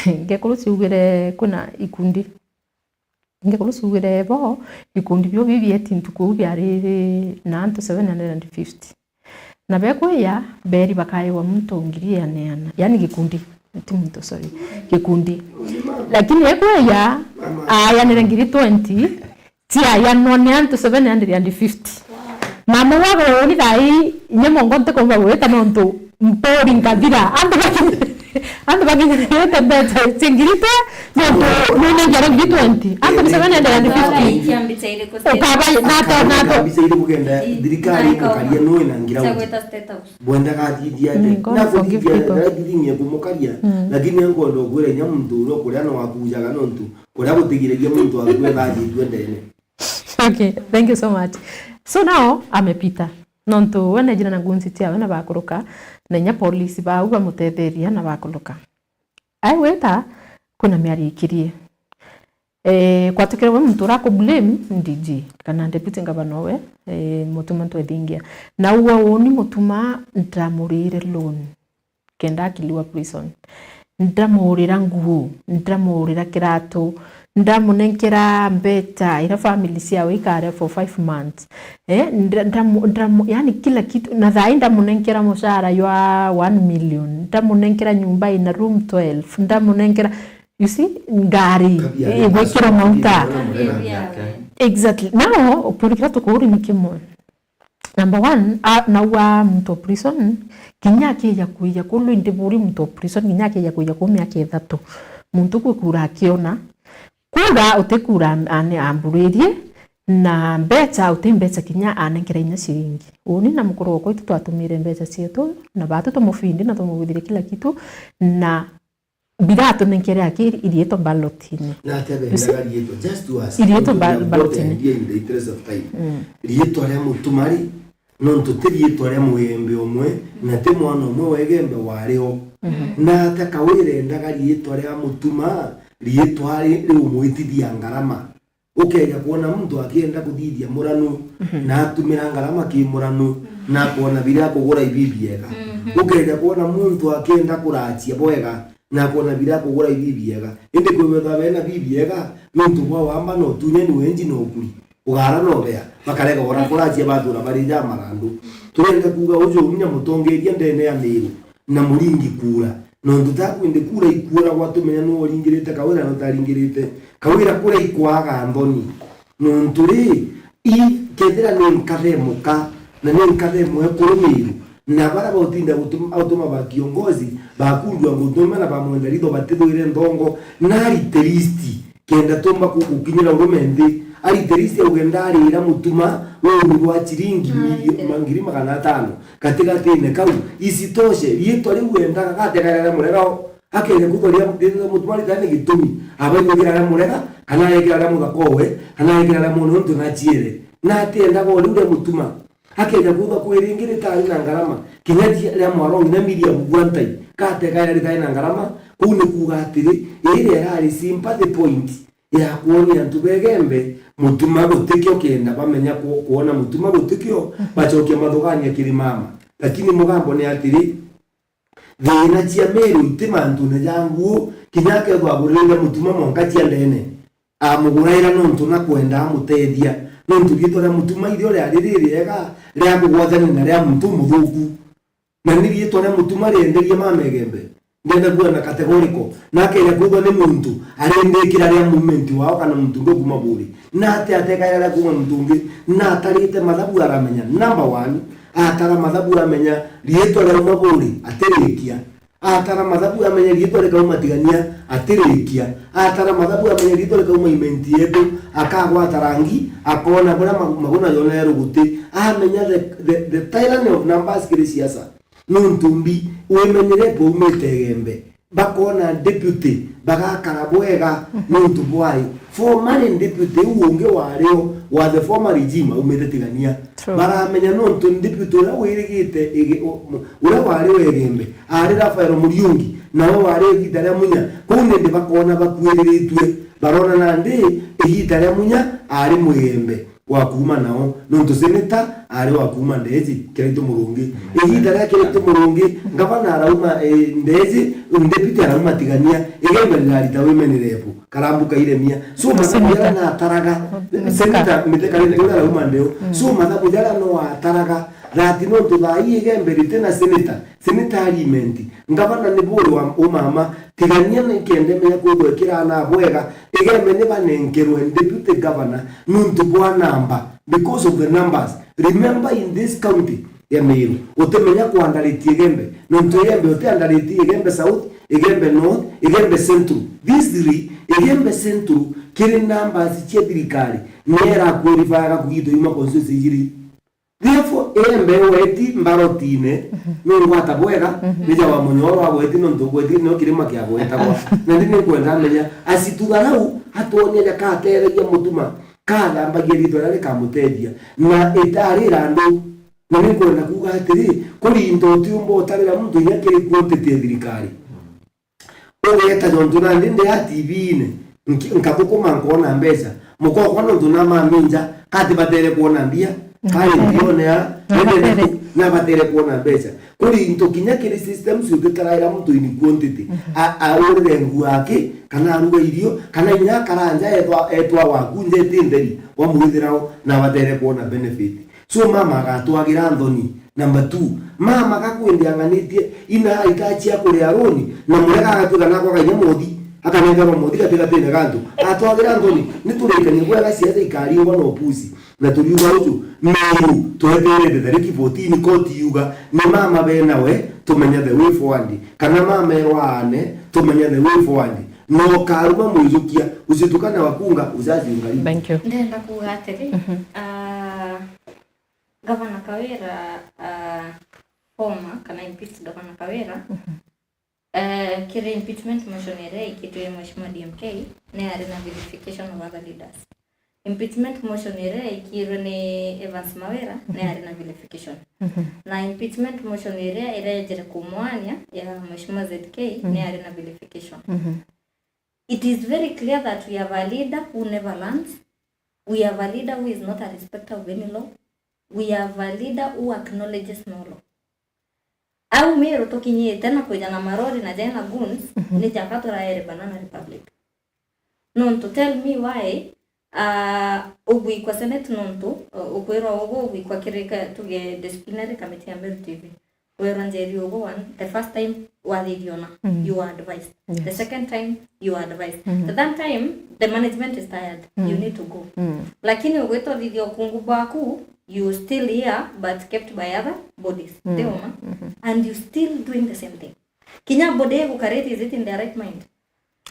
ngekuru ciugire kwina ikundi. Ngekuru ciugire bo, ikundi bio bibieti ntuku iu biari na antu seven hundred and fifty. Na bekwija, beri bakaewa muntu ngiri iana iana. Yani gikundi, ti muntu, sorry. Gikundi. Lakini ekweja, ayanire ngiri twenty, ciayanwa ni antu seven hundred and fifty. Mama wagwe uni thai, nye mongo ntikumba gwita nontu mpori nkathira. Antu bakinyirite mbeca cia ngiri twe, nontu nunengiara ngiri twenty. Antu ni seven hundred and fifty. Ukaba nato, nato. Mbica iri bugenda thirikari igukaria nui na ngirauni. Bwendaga athithia ati. Mm, God forgive people. Nakuthithia, ndarathithia kumukaria, mm, lakini ankwenda ukwira inya muntu uria ukuria no akujaga nontu kuria gutigiragia muntu akue thajitue ndene. Okay, thank you so much. So now amepita. Nontu we nejire na gunsi ciawe na bakuruka, na inya polisi bau bamutetheria na bakuruka. Ai weta, kwina miario ikirie. Eh, kwatukire we muntu ura akublame D G, kana deputy governor we, eh, Mutuma Ntwethingia. Na ugwe uni Mutuma ndamurire loan kenda akiliwa prison. Ndamurira nguo, ndamurira kiratu, Ndamunenkera mbeca ira family ciao ikaria for five months. Eh, nda-, ndamu-, ndamu-, yani kila kitu. Na thaa ii ndamunenkera mucara jwa one million. Ndamunenkera nyumba ina room twelve. Ndamunenkera, you see, ngari, igwikirwa mauta. Exactly. Now, kuri kiria tukuuri ni kimwe. Number one, a, naua muntu o prison, kinya akija kwija kuu, indi buri muntu o prison, kinya akija kwija kuu miaka ithatu. Muntu kwi kuura akiona. Kuura uti kuura an-, an-, amburirie, na mbeca uti mbeca kinya anenkera inya ciringi. Uni na mukuru wakwa itu twatumire mbeca cietu, na batu tumufindi na tumubwithirie kila kitu, na biratunenkere aki iriitwa ballotine. Na atia bendaga riitwa? Just to ask. Iriitwa ba-, ballotine. In the interest of time. Mm. Riitwa ria Mutuma ri, nontu ti riitwa ria mugembe umwe, na ti mwana umwe wa Igembe wari o. Mhm. Na atia Kawira endaga riitwa ria Mutuma, riitwa ri-, riumwitithia ngarama. Ukeja kwona muntu akienda kuthithia muranu, mhm, na atumira ngarama ki muranu, mhm, na akoona biria akugura ibi biega. Mhm. Ukeja kwona muntu akienda kurachia bwega, na akoona biria akugura ibi biega. Indi kwithirwa bena bi biega, nontu bwa wamba na utunyani, wenji na ukuri, ugara na ubea, bakarega ura kurachia, batura bari ja marandu. Turenda kuuga uju unya mutongeria ndene ya Miru na Muringi kuura. Nontu ta kwindi kuura ikuuragwa, tumenya nuu uringirite Kawira na utaringirite. Kawira kuria ikwaga nthoni. Nontu ri, i, kethira ni nkathe muka, na ni nkathe mwekuru Miru, na baria bautinda gutuma, autuma ba kiongozi, bakundua ngutuma na bamwenda ritho batithwire nthongo, na arite list, kenda tumba ku-, gukinyira urume nthi. Arite list auge ndarira Mutuma ruuni rwa chiringi milio-, ma-, ngiri magana atano. Gatigatine kau, isitoshe, riitwa riu endaga gatekaira ria murega o. Akeja kwithwa ria, ria Mutuma ritari ni gitumi, abaigua gira ria murega, kana aekira ria muthaka owe, kana aekira ria mwana untu nachiere. Na atiendaga o riu ria Mutuma. Akeja kwithwa kwi ringi ritari na ngarama, kinya ria, ria mwarwa, kinya miria bugua ntai, gatekaira ritari na ngarama, kuu ni kuuga atiri, iri irari sympathy point ya kwonia antu ba Igembe Mutuma gutikio, kenda bamenya kwo-, kwona Mutuma gutikio, mhm, bachokia mathugania kiri mama. Lakini mugambo ni atiri, thina cia Miru iti mantune ja nguu, kinya akethwa agurire Mutuma mwanka cia ndene, amuguraira nontu na kwenda amutethia, nontu riitwa ria Mutuma irio riari ririega ria kugwatania na ria muntu umuthuku. Na ni riitwa ria Mutuma rienderie mama Igembe. Ndenda kuuga na categorical. Na akeja kwithwa ni muntu arindikira ria movement wao kana muntu ungi kuma buri. Na ati atekaira ria kuma muntu ungi. Na atarite mathabu aramenya. Number one, atara mathabu amenya riitwa riauma buri, atirikia. Atara mathabu amenya riitwa rikauma Tigania, atirikia. Atara mathabu amenya riitwa rikauma Imenti yetu, akagwata rangi, akona buria ma-, Maguna yonere ruguti. Amenya the, the, the tyranny of numbers kiri siasa. Nontu mbi, wimenyere bwaumite Igembe. Bakona deputy, bagakara bwega, mhm, nontu bwai. Formerly deputy uu ungi wario wa the former regime aumite Tigania. True. Baramenya nontu deputy uria wirigite igi-, u-, mu-, uria wari wa Igembe, ari Raphael Muriungi, nawe wari igita ria Munya. Kuu nindi bakona bakuiriritue, barona nandi igita ria Munya ari Mugembe wa kuuma nao, nontu seneta ari wa kuuma Ndeeji, Kiraitu Murungi. Igita ria Kiraitu Murungi, ngavana arauma, eh, Ndeeji, deputy arauma Tigania, Igembe rirarita women rep, Karambu Kairemia. So, mathabu jaria nataraga, seneta Mithika Linturi arauma Ndeu. So, mathabu jaria no ataraga, that nontu thaa ii Igembe riti na seneta, seneta ari Imenti, ngavana ni buri wa umama, Tigania ni kenda imenya kwithwa ikirana bwega, Igembe ni banenkerwe deputy governor nontu bwa namba, because of the numbers. Remember, in this county ya Meru, utimenya kuandariti Igembe, nontu Igembe utiandariti Igembe South, Igembe North, Igembe Central. These three, Igembe Central, kiri numbers cia thirikari, ni irakwirifaga kugitwa yuma constituency ijiri. Therefore, Igembe weti mbarotine, nungwata bwega, nija wa Munyoro agweti nontu gweti nio kirima kia gwetagwa. Na ndi ninkwenda menya, asitutharau, atwonie ja kateethagia Mutuma, kathambagia riitwa riria rikamutethia, na itarira andu. Na ninkwenda kuuga atiri, kurinda utiumba utarira muntu inya kiri quantity ya thirikari. Ugeeta jontu nandi ndi a T V-ine, nki-, nkathukuma nkoona mbeca. Mukokwa nontu na maminja, kati batere kwona mbia. Ari ndione ya, na batere kuona mbeca. Kuri into kinya kiri systems utitaraira muntu in quantity. A-, aurire nguo yake, kana aruga irio, kana inya akaranja etwa, etwa waku nja iti ntheri, wamwithirao na batere kuona benefit. So mama agatwagira nthoni. Number two, mama gakwendianganitie ina itachi ya kuria roni, na murega agatuika nakwa kainya mothi, akanengerwa mothi gatigatine gantu. Atwagira nthoni, ni turikanie bwega ciaca ikariuga na upusi. Na turiuga uju, Meru, tweterete tariki fourteen, koti yuga, ni mama benawe, tumenya the way forward. Kana mama erwa aane, tumenya the way forward. No karuma mwijukia, usitukane wakunga, uzazi ungali. Thank you. Ndenda kuuga atiri, ah, Gavana Kawira, ah, former, kana impeached Gavana Kawira, eh, kiri impeachment motion iria ikitwe ni Mheshimiwa D M K, ni ari na vilification of other leaders. Impeachment motion iria ikirwe ni Evans Mawira, ni ari na vilification. Na impeachment motion iria irejere kumwania ya Mheshimiwa Z K, ni ari na vilification. It is very clear that we have a leader who never learns. We have a leader who is not a respecter of any law. We have a leader who acknowledges no law. Au Meru tukinyite na kwija na marori na jena goons, ni jaka turaere Banana Republic. Nontu, tell me why, ah, ugwikwa Senate nontu, uh, ukwirwa ugu ugwikwa kiri ka-, tuge disciplinary committee ya Meru T V. Kwirwa Njeri ugu one, the first time wathithiona, you were advised. The second time, you were advised. The third time, the management is tired. You need to go. Lakini ugwita uthithia ukungu bwaku, you still here, but kept by other bodies. Ti uma? And you still doing the same thing. Kinya body igukarite, is it in their right mind?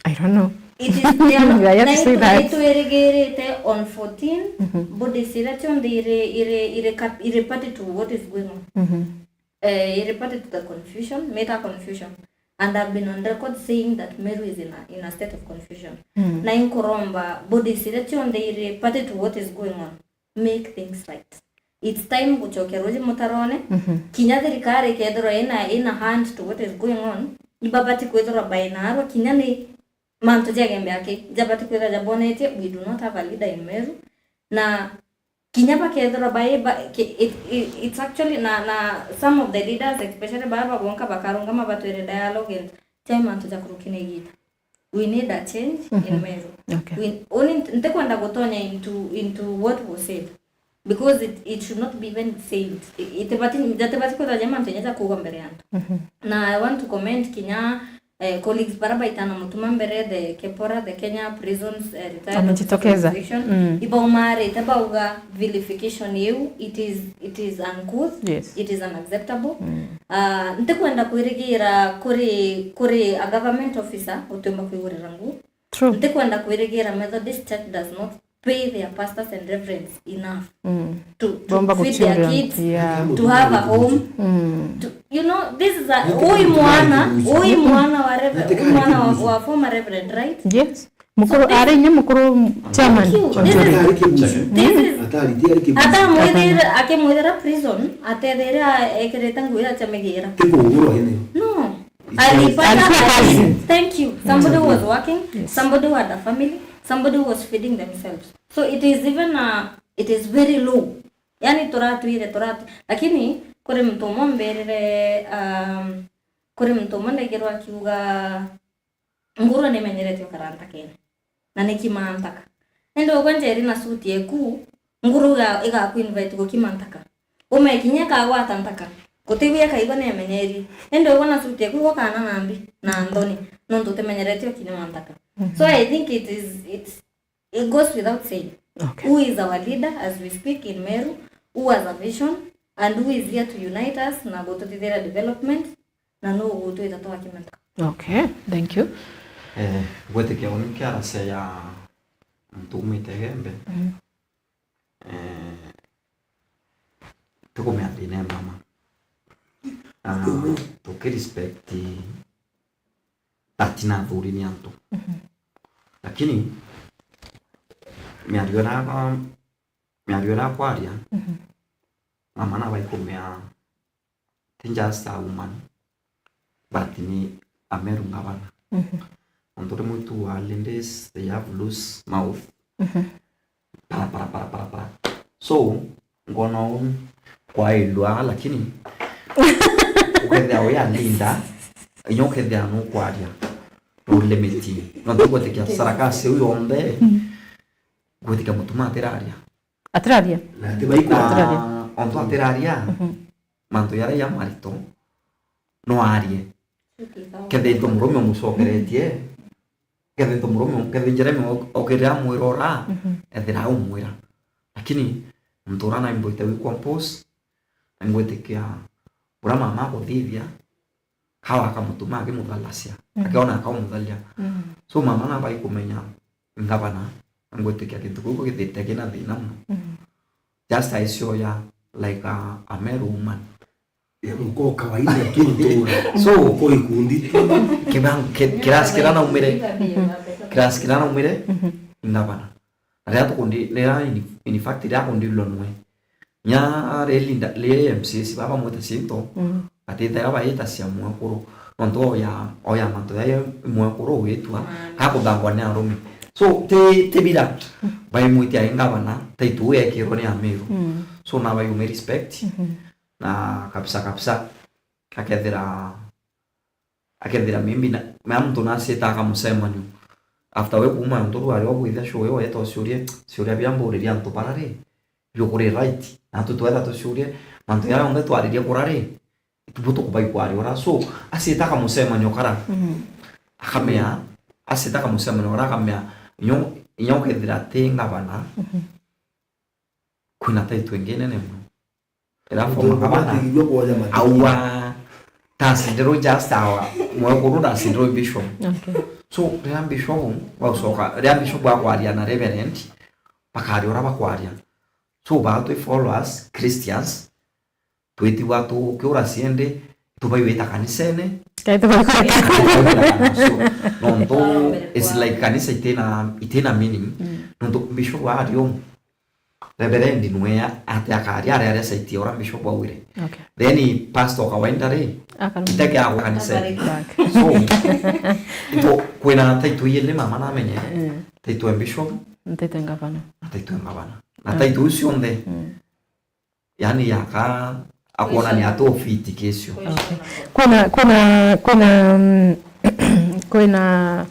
I don't know. It is, they are not, I have to say that. Itwirigirite on fourteen, bodies iria cionthe iri, iri, iri cap-, iri party to what is going on. Eh, iri party to the confusion, meta confusion. And I've been on record saying that Meru is in a, in a state of confusion. Na inkuromba bodies iria cionthe iri party to what is going on, make things right. It's time gucokia ruuji mutarone. Kinya thirikari ikethirwa ina, ina hand to what is going on, ibabati kwithirwa bainaarwa kinya ni mantu ja Gembe aki, jabati kwithirwa jabonetie, we do not have a leader in Meru. Na kinya bakethirwa bai, ba, ki-, it, it, it's actually na, na some of the leaders, especially baa babonka bakarungama batwire dialogue and chai mantu ja kurukina igita. We need a change in Meru. Okay. We, uni ntikwenda gutonya into, into what was said. Because it, it should not be even said. I-, itibati, jatibati kwithirwa ja mantu ja kuugwa mbere ya antu. Na I want to commend kinya, eh, colleagues bara baitana mutuma mbere, the KEPORA, the Kenya Prisons, eh, Retired Officers Association. Amejitokeza. Ibaumarite bauga vilification iu, it is, it is uncouth, yes, it is unacceptable. Ah, ntikwenda kwirigira kuri, kuri a government officer utiumba kwigurira nguu. True. Ntikwenda kwirigira Methodist Church does not pay their pastors and reverends enough to, to feed their kids, yeah, to have a home. To, you know, this is a, uyu mwana, uyu mwana wa rever-, uyu mwana wa, wa former reverend, right? Yes. Mukuru, ari inye mukuru chairman. Thank you. This is, this is, atamwithira, akimwithira prison, atethire ekirite nguo ya chamigira. No. Alipata, alikuwa kazi. Thank you. Somebody was working, somebody who had a family, somebody who was feeding themselves. So it is even, uh, it is very low. Yani turatwire, turatu-, lakini kuri muntu umwe mbirire, um, kuri muntu umwe ndaigirwa akiuga, ngurwe nimenyerete ukara ntakene. Na nikima ntaka. Indi ugwe Njeri na suti eku, nguru iga-, igaku invite gukima ntaka. Umekinya ikagwata ntaka. Gutigwia kaigua nemenyeri. Indi ugwe na suti eku igwa kana na mbi, na nthoni. Nontu utimenyerete ukima ntaka. So I think it is, it's, it goes without saying. Okay. Who is our leader as we speak in Meru, who has a vision, and who is here to unite us na gututithira development, na nuu ugutwita twakimenta. Okay, thank you. Eh, gwitikia uni kiaracia ya muntu umite Gembe. Eh, tukumea thina e mama. Ah, tukirespect that nathuri ni antu. Lakini miario iria ba-, miario iria kwaria, mama nabaikumea ti just a woman, but ni a Meru ngavana. Nontu rimwe tu early days, they have loose mouth. Para, para, para, para, para. So, ngona uu kwailwa, lakini ukethia wi a leader, inya ukethia nukwaria, nulimiti. Nontu ngwitikia sarakasi iu yonthe, ngwitikia mutuma atiraria. Atiraria? Na ati baikwa. Na ontu atiraria, mantu jaria ja marito, no arie. Kethitwe murume umucokeretie, kethitwe murume, kethitwe Jeremy okirira amwira ura, ethira aumwira. Lakini muntu ura naimbwite wi compose, na ngwitikia bura mama akuthithia, kawa akamutuma akimuthalacia, akiona akaumuthalia. So mama naba aikumenya ngavana, na ngwitikia kintu kiu githite kina thina muno. Just aicio ya like a, a mere woman. Ya muko kawaida tu ntura. So, ko ikundi tu. Kibango, ki-, kirasi kira naumire, kirasi kira naumire, ngavana. Na riria tukundi, riria in, in fact, riria akundilwa nwe. Nya ri linda, ri M C S baba mwita cinto, atithaira baita cia mwekuru. Nontu oya, oya mantu ya mwekuru witwa, kakuthangwa ni arume. So, ti, ti bira, baimwitia ai ngavana, taitu ekirwe ni Amiru. So, na bayume respect. Na kabisa kabisa, akethira, akethira maybe na, mea muntu nacita akamucemanio. After we kuuma nontu rwari ogwitha show iyo, weta uciurie, ciuria bia mburirie antu bara ri, biukuri right. Na antu twetha tuciurie, mantu jaria onthe twaririe kura ri, itubu tukubai kwari ura. So, acita akamucemanio kara, akamea, acita akamucemanio kara akamea, inyo, inyo kethira ti ngavana, kwina title ingi nene mono. Ira former governor aua tacindirwe just awa mwekuru tacindirwe bishop. Okay. So, riria bishop baucoka, riria bishop akwaria na reverend, bakaria uria bakwaria. So, baatwi followers, Christians, twitigwa tukiura ciende, tubaiwita kanisene. Kaithe bari kwenda. So, nontu it's like kanisa itina, itina meaning. Nontu bishop ario, reverend nwe ate akaria aria aria site ya uria bishop augire. Okay. Then pastor kawaida ri, iteke agwa kanisene. So, ito kwina title yele mama namenye. Title ya bishop. Title ya ngavana. Na title ya ngavana. Na title icio cionthe. Yani yaka akwona ni atu fiti kicio. Okay. Kwina, kwina, kwina, mm, kwina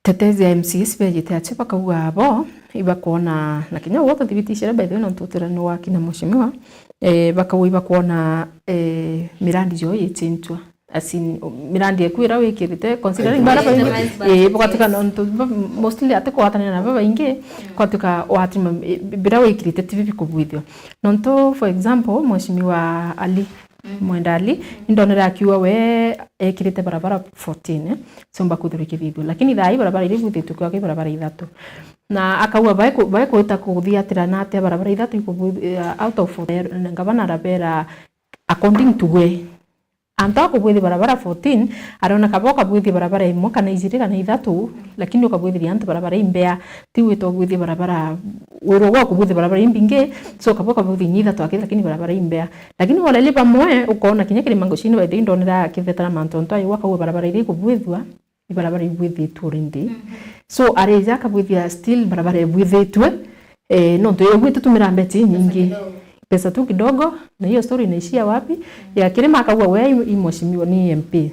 tetezi ya M C S bejite acio bakauga bo ibakwona, na kinya ugo tuthibitishere by the way, nontu utira ni wakina mheshimiwa, eh, bakauga ibakwona, eh, mirandi jo ichinchwa. As in, mirandi eku ira wikirite, considering bara baingi, eh, bugatuika nontu ba-, mostly ati kugwatanira na babaingi, kwatuika watima, eh, bira wikirite ti bibi kubwithio. Nontu, for example, mheshimiwa Ali, Mwenda Ali, indonere akiuga we ekirite barabara fourteen, eh, ciumba kwithirwa ikithithua. Lakini thaa ii barabara iria ibwithitue kwake barabara ithatu. Na akauga bae ku-, bae kwita kuthiatira na atia barabara ithatu ikubwithia, eh, out of fourteen, ngavana arabera according to we. Antu a kubwithia barabara fourteen, arona kaba ukabwithia barabara imwe kana ijiri kana ithatu, lakini ukabwithiria antu barabara imbea, ti wita ubwithia barabara, wirwa gwa kubwithia barabara imbingi, so kaba ukabwithia inya ithatu aki, lakini barabara imbea. Lakini waleli bamwe, ukoona kinya kirima ngucini, by the way, ndonera akithetera mantu ontu ayo, akauga barabara iria ikubwithua, ibarabara ibwithitue already. So, arija akabwithia still barabara ibwithitue, eh, nontu yegwite tumira mbeca inyingi. Pesa tu kidogo, na hiyo story inaishia wapi? Ya kirima akauga we i, i mheshimiwa ni M P.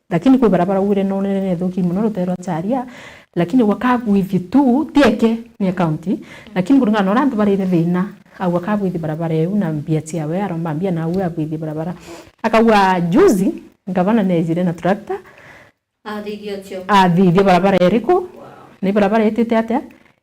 Lakini kwi barabara ugire nonere ni ithuki mono rutere rwa Charia, lakini wakabwithia tu, ti eke, ni county. Lakini kuringana na uria antu barire thina, au akabwithia barabara iu na mbia ciawe, aromba mbia na au abwithie barabara. Akauga juzi, ngavana nejire na tractor, Athithia cio. Athithia barabara iriku? Wow. Ni barabara itite atia?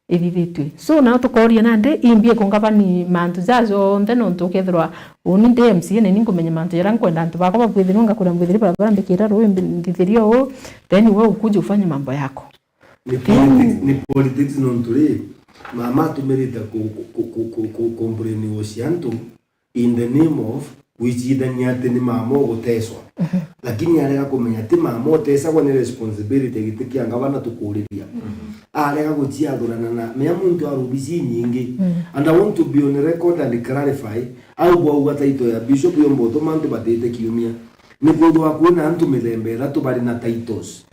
Ithithitue. So, nao tukoria nandi, imbi ikungavani mantu ja jonthe, nontu ukethirwa uni ndi M C A na ni nkumenya mantu jaria nkwenda antu bakwa babwithirwe, ngakwira mbwithiri barabara mbikira ruu, mbi-, nthithirie uu, then we ukuje ufanye mambo yako. Ni politics, ni politics nontu ri, mama atumirite ku, ku, ku, ku, ku, ku brainwash antu, in the name of gwicithania ati ni mama uguteswa. Lakini arega kumenya ti mama utesagwa, ni responsibility giti kia ngavana tukuriria. Arega guciathurana na mea muntu arubici nyingi. And I want to be on record and clarify, au bwauga title ya bishop yomba utuma antu batite kiumia. Ni kwithirwa kwina antu mithemba ithatu bari na titles.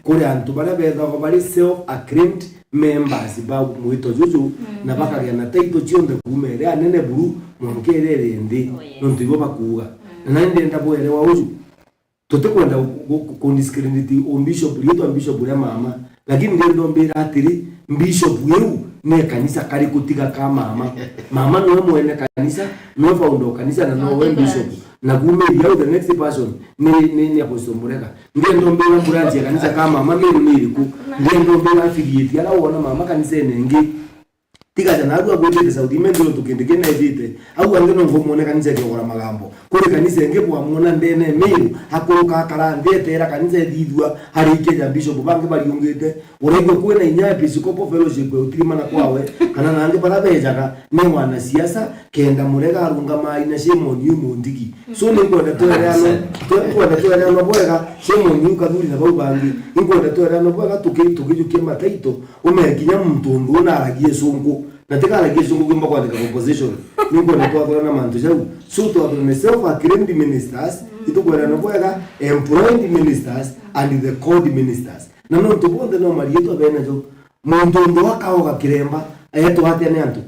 Kuri antu baria bethagwa bari self-acclaimed members ba mwito juju, na bakagea na title cionthe kuuma iria anene buru mwanka iria iri nthi, nontu ibo bakuuga. Na nandi ndenda bwerewa uju. Tutikwenda gu-, gu-, kundiscriminate u bishop, riitwa bishop ria mama, lakini ndienda umbira atiri, bishop iu ni kanisa kariku tiga ka mama? Mama niwe mwene kanisa, niwe founder o kanisa, na nowe bishop. Na kuuma iria au the next person ni, ni, ni Apostle Murega. Ndienda umbira branch ya kanisa ka mama ni, ni iriku? Ndienda umbira affiliate aria wona mama kanisene ingi. Tiga ja naarua agwitite South Imenti untu kindi kina ejite. Au angi no nkumwona kanisa ikigora magambo. Kuri kanisa ingi bwamwona ndene Miru, akuruka akara nthi eteera kanisa ithithua, ariikia ja bishop bangi bariungite. Uraigua kwina inya Episcopal Fellowship utirimana kwawe, kana nangi baria bejaga ni wanasiasa, kenda Murega arungama aina shame on you Mundigi. So ni nkwenda twereanwa, twe-, nkwenda twereanwa bwega, shame on you Kathuri na bau bangi. Ni nkwenda twereanwa bwega tuki-, tukijukia mataito. Umenye kinya muntu undu una aragia icungu, na tikaragia icungu kiumba kwandika composition. Ni nkwenda twathurana mantu jau. So twathurane self-acclaimed ministers, itukwendana bwega, employed ministers, and the called ministers. Na nontu bonthe no mariitwa benajo. Muntu undu akaoga kiremba, eetwa atia ni antu?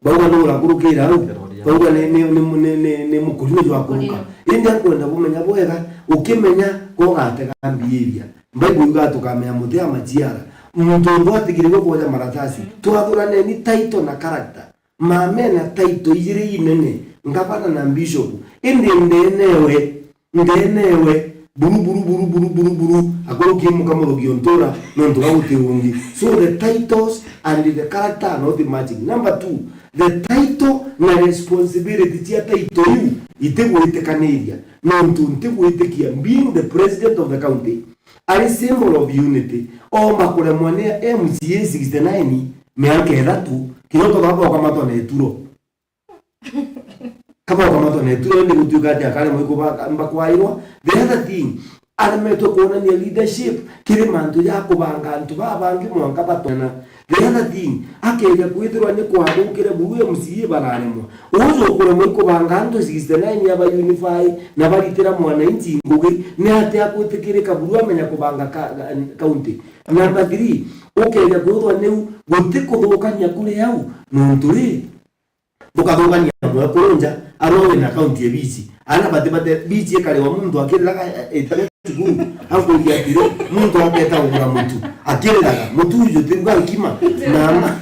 Bauga ni urakurukira au. Bauga ni, ni, ni, ni, ni, ni mukurino jwa kuruka. Indi akwenda bumenya bwega, ukimenya ko ugatega mbiiria. Bible yuga tukamenya muti ya maciara. Muntu undu atigirwe kwoja maratasi. Twathuraneni title na character. Mama ena title ijiri inene, ngavana na bishop. Indi ndenewe Ndenewe, buru, buru, buru, akuruki muka muthuki untura, nontu ga guti ungi. So the titles and the character are not matching. Number two, the title na responsibility cia title iu itigwitikaniria, nontu ntigwitikia, being the president of the county, ari symbol of unity, omba kuremwa ni M C A sixty nine miaka ithatu, kinya untu baba ukamatwa na ituro. Kaba ukamatwa na ituro, indi gutuika ati akaremwa ikubaka-, mbakwairwa. The other thing, aremetwe kwonania leadership kiri mantu ja kubanga antu baa bangi mwanka batonyana. The other thing, akeja kwithirwa ni kwathukire buru M C A bararemwa. Uju ukuremwa ikubanga antu sixty nine aba unify na baritira mwananchi ngugi, ni atia akwitikirika buru amenya kubanga ka-, ka-, county? Number three, ukeja kwithirwa niu guti kuthukania kuri au, nontu ri, Bukathukania mwekuru nja, arua wina akaunti ya bichi. Ana bati bate bichi ikariwa muntu akiriraga, e, e, itare cukuru, akuria atiri, muntu aketa kugura mutu, akiriraga, mutu uju tiuga nkima, mama,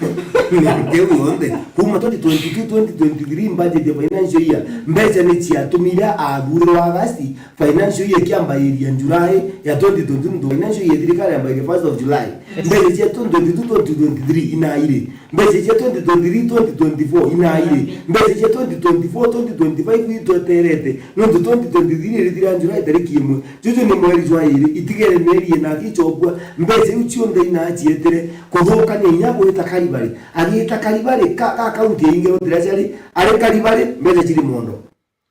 miaka iu yonthe. Kuma twenty twenty-two, twenty twenty-three budget ya financial year, mbeca ni ciatumire athurirwa August, financial year ikiambairia July ya twenty twenty-two, financial year thirikari yambairia first of July. Mbeca cia twenty twenty-two, twenty twenty-three inairi. Mbeca cia twenty twenty-three, twenty twenty-four inairi. Mbeca cia twenty twenty-four, twenty twenty-five itweterete. Nontu twenty twenty-three irithira July tariki imwe. Juju ni mweri jwa iri. Itigere mieri ina akicokua. Mbeca iu cionthe ina acietire. Kuthukania inya gwita Karibari. Agita Karibari, ka, ka kaunti ya Ingero tiria ciari. Ari Karibari, mbeca ciri mondo.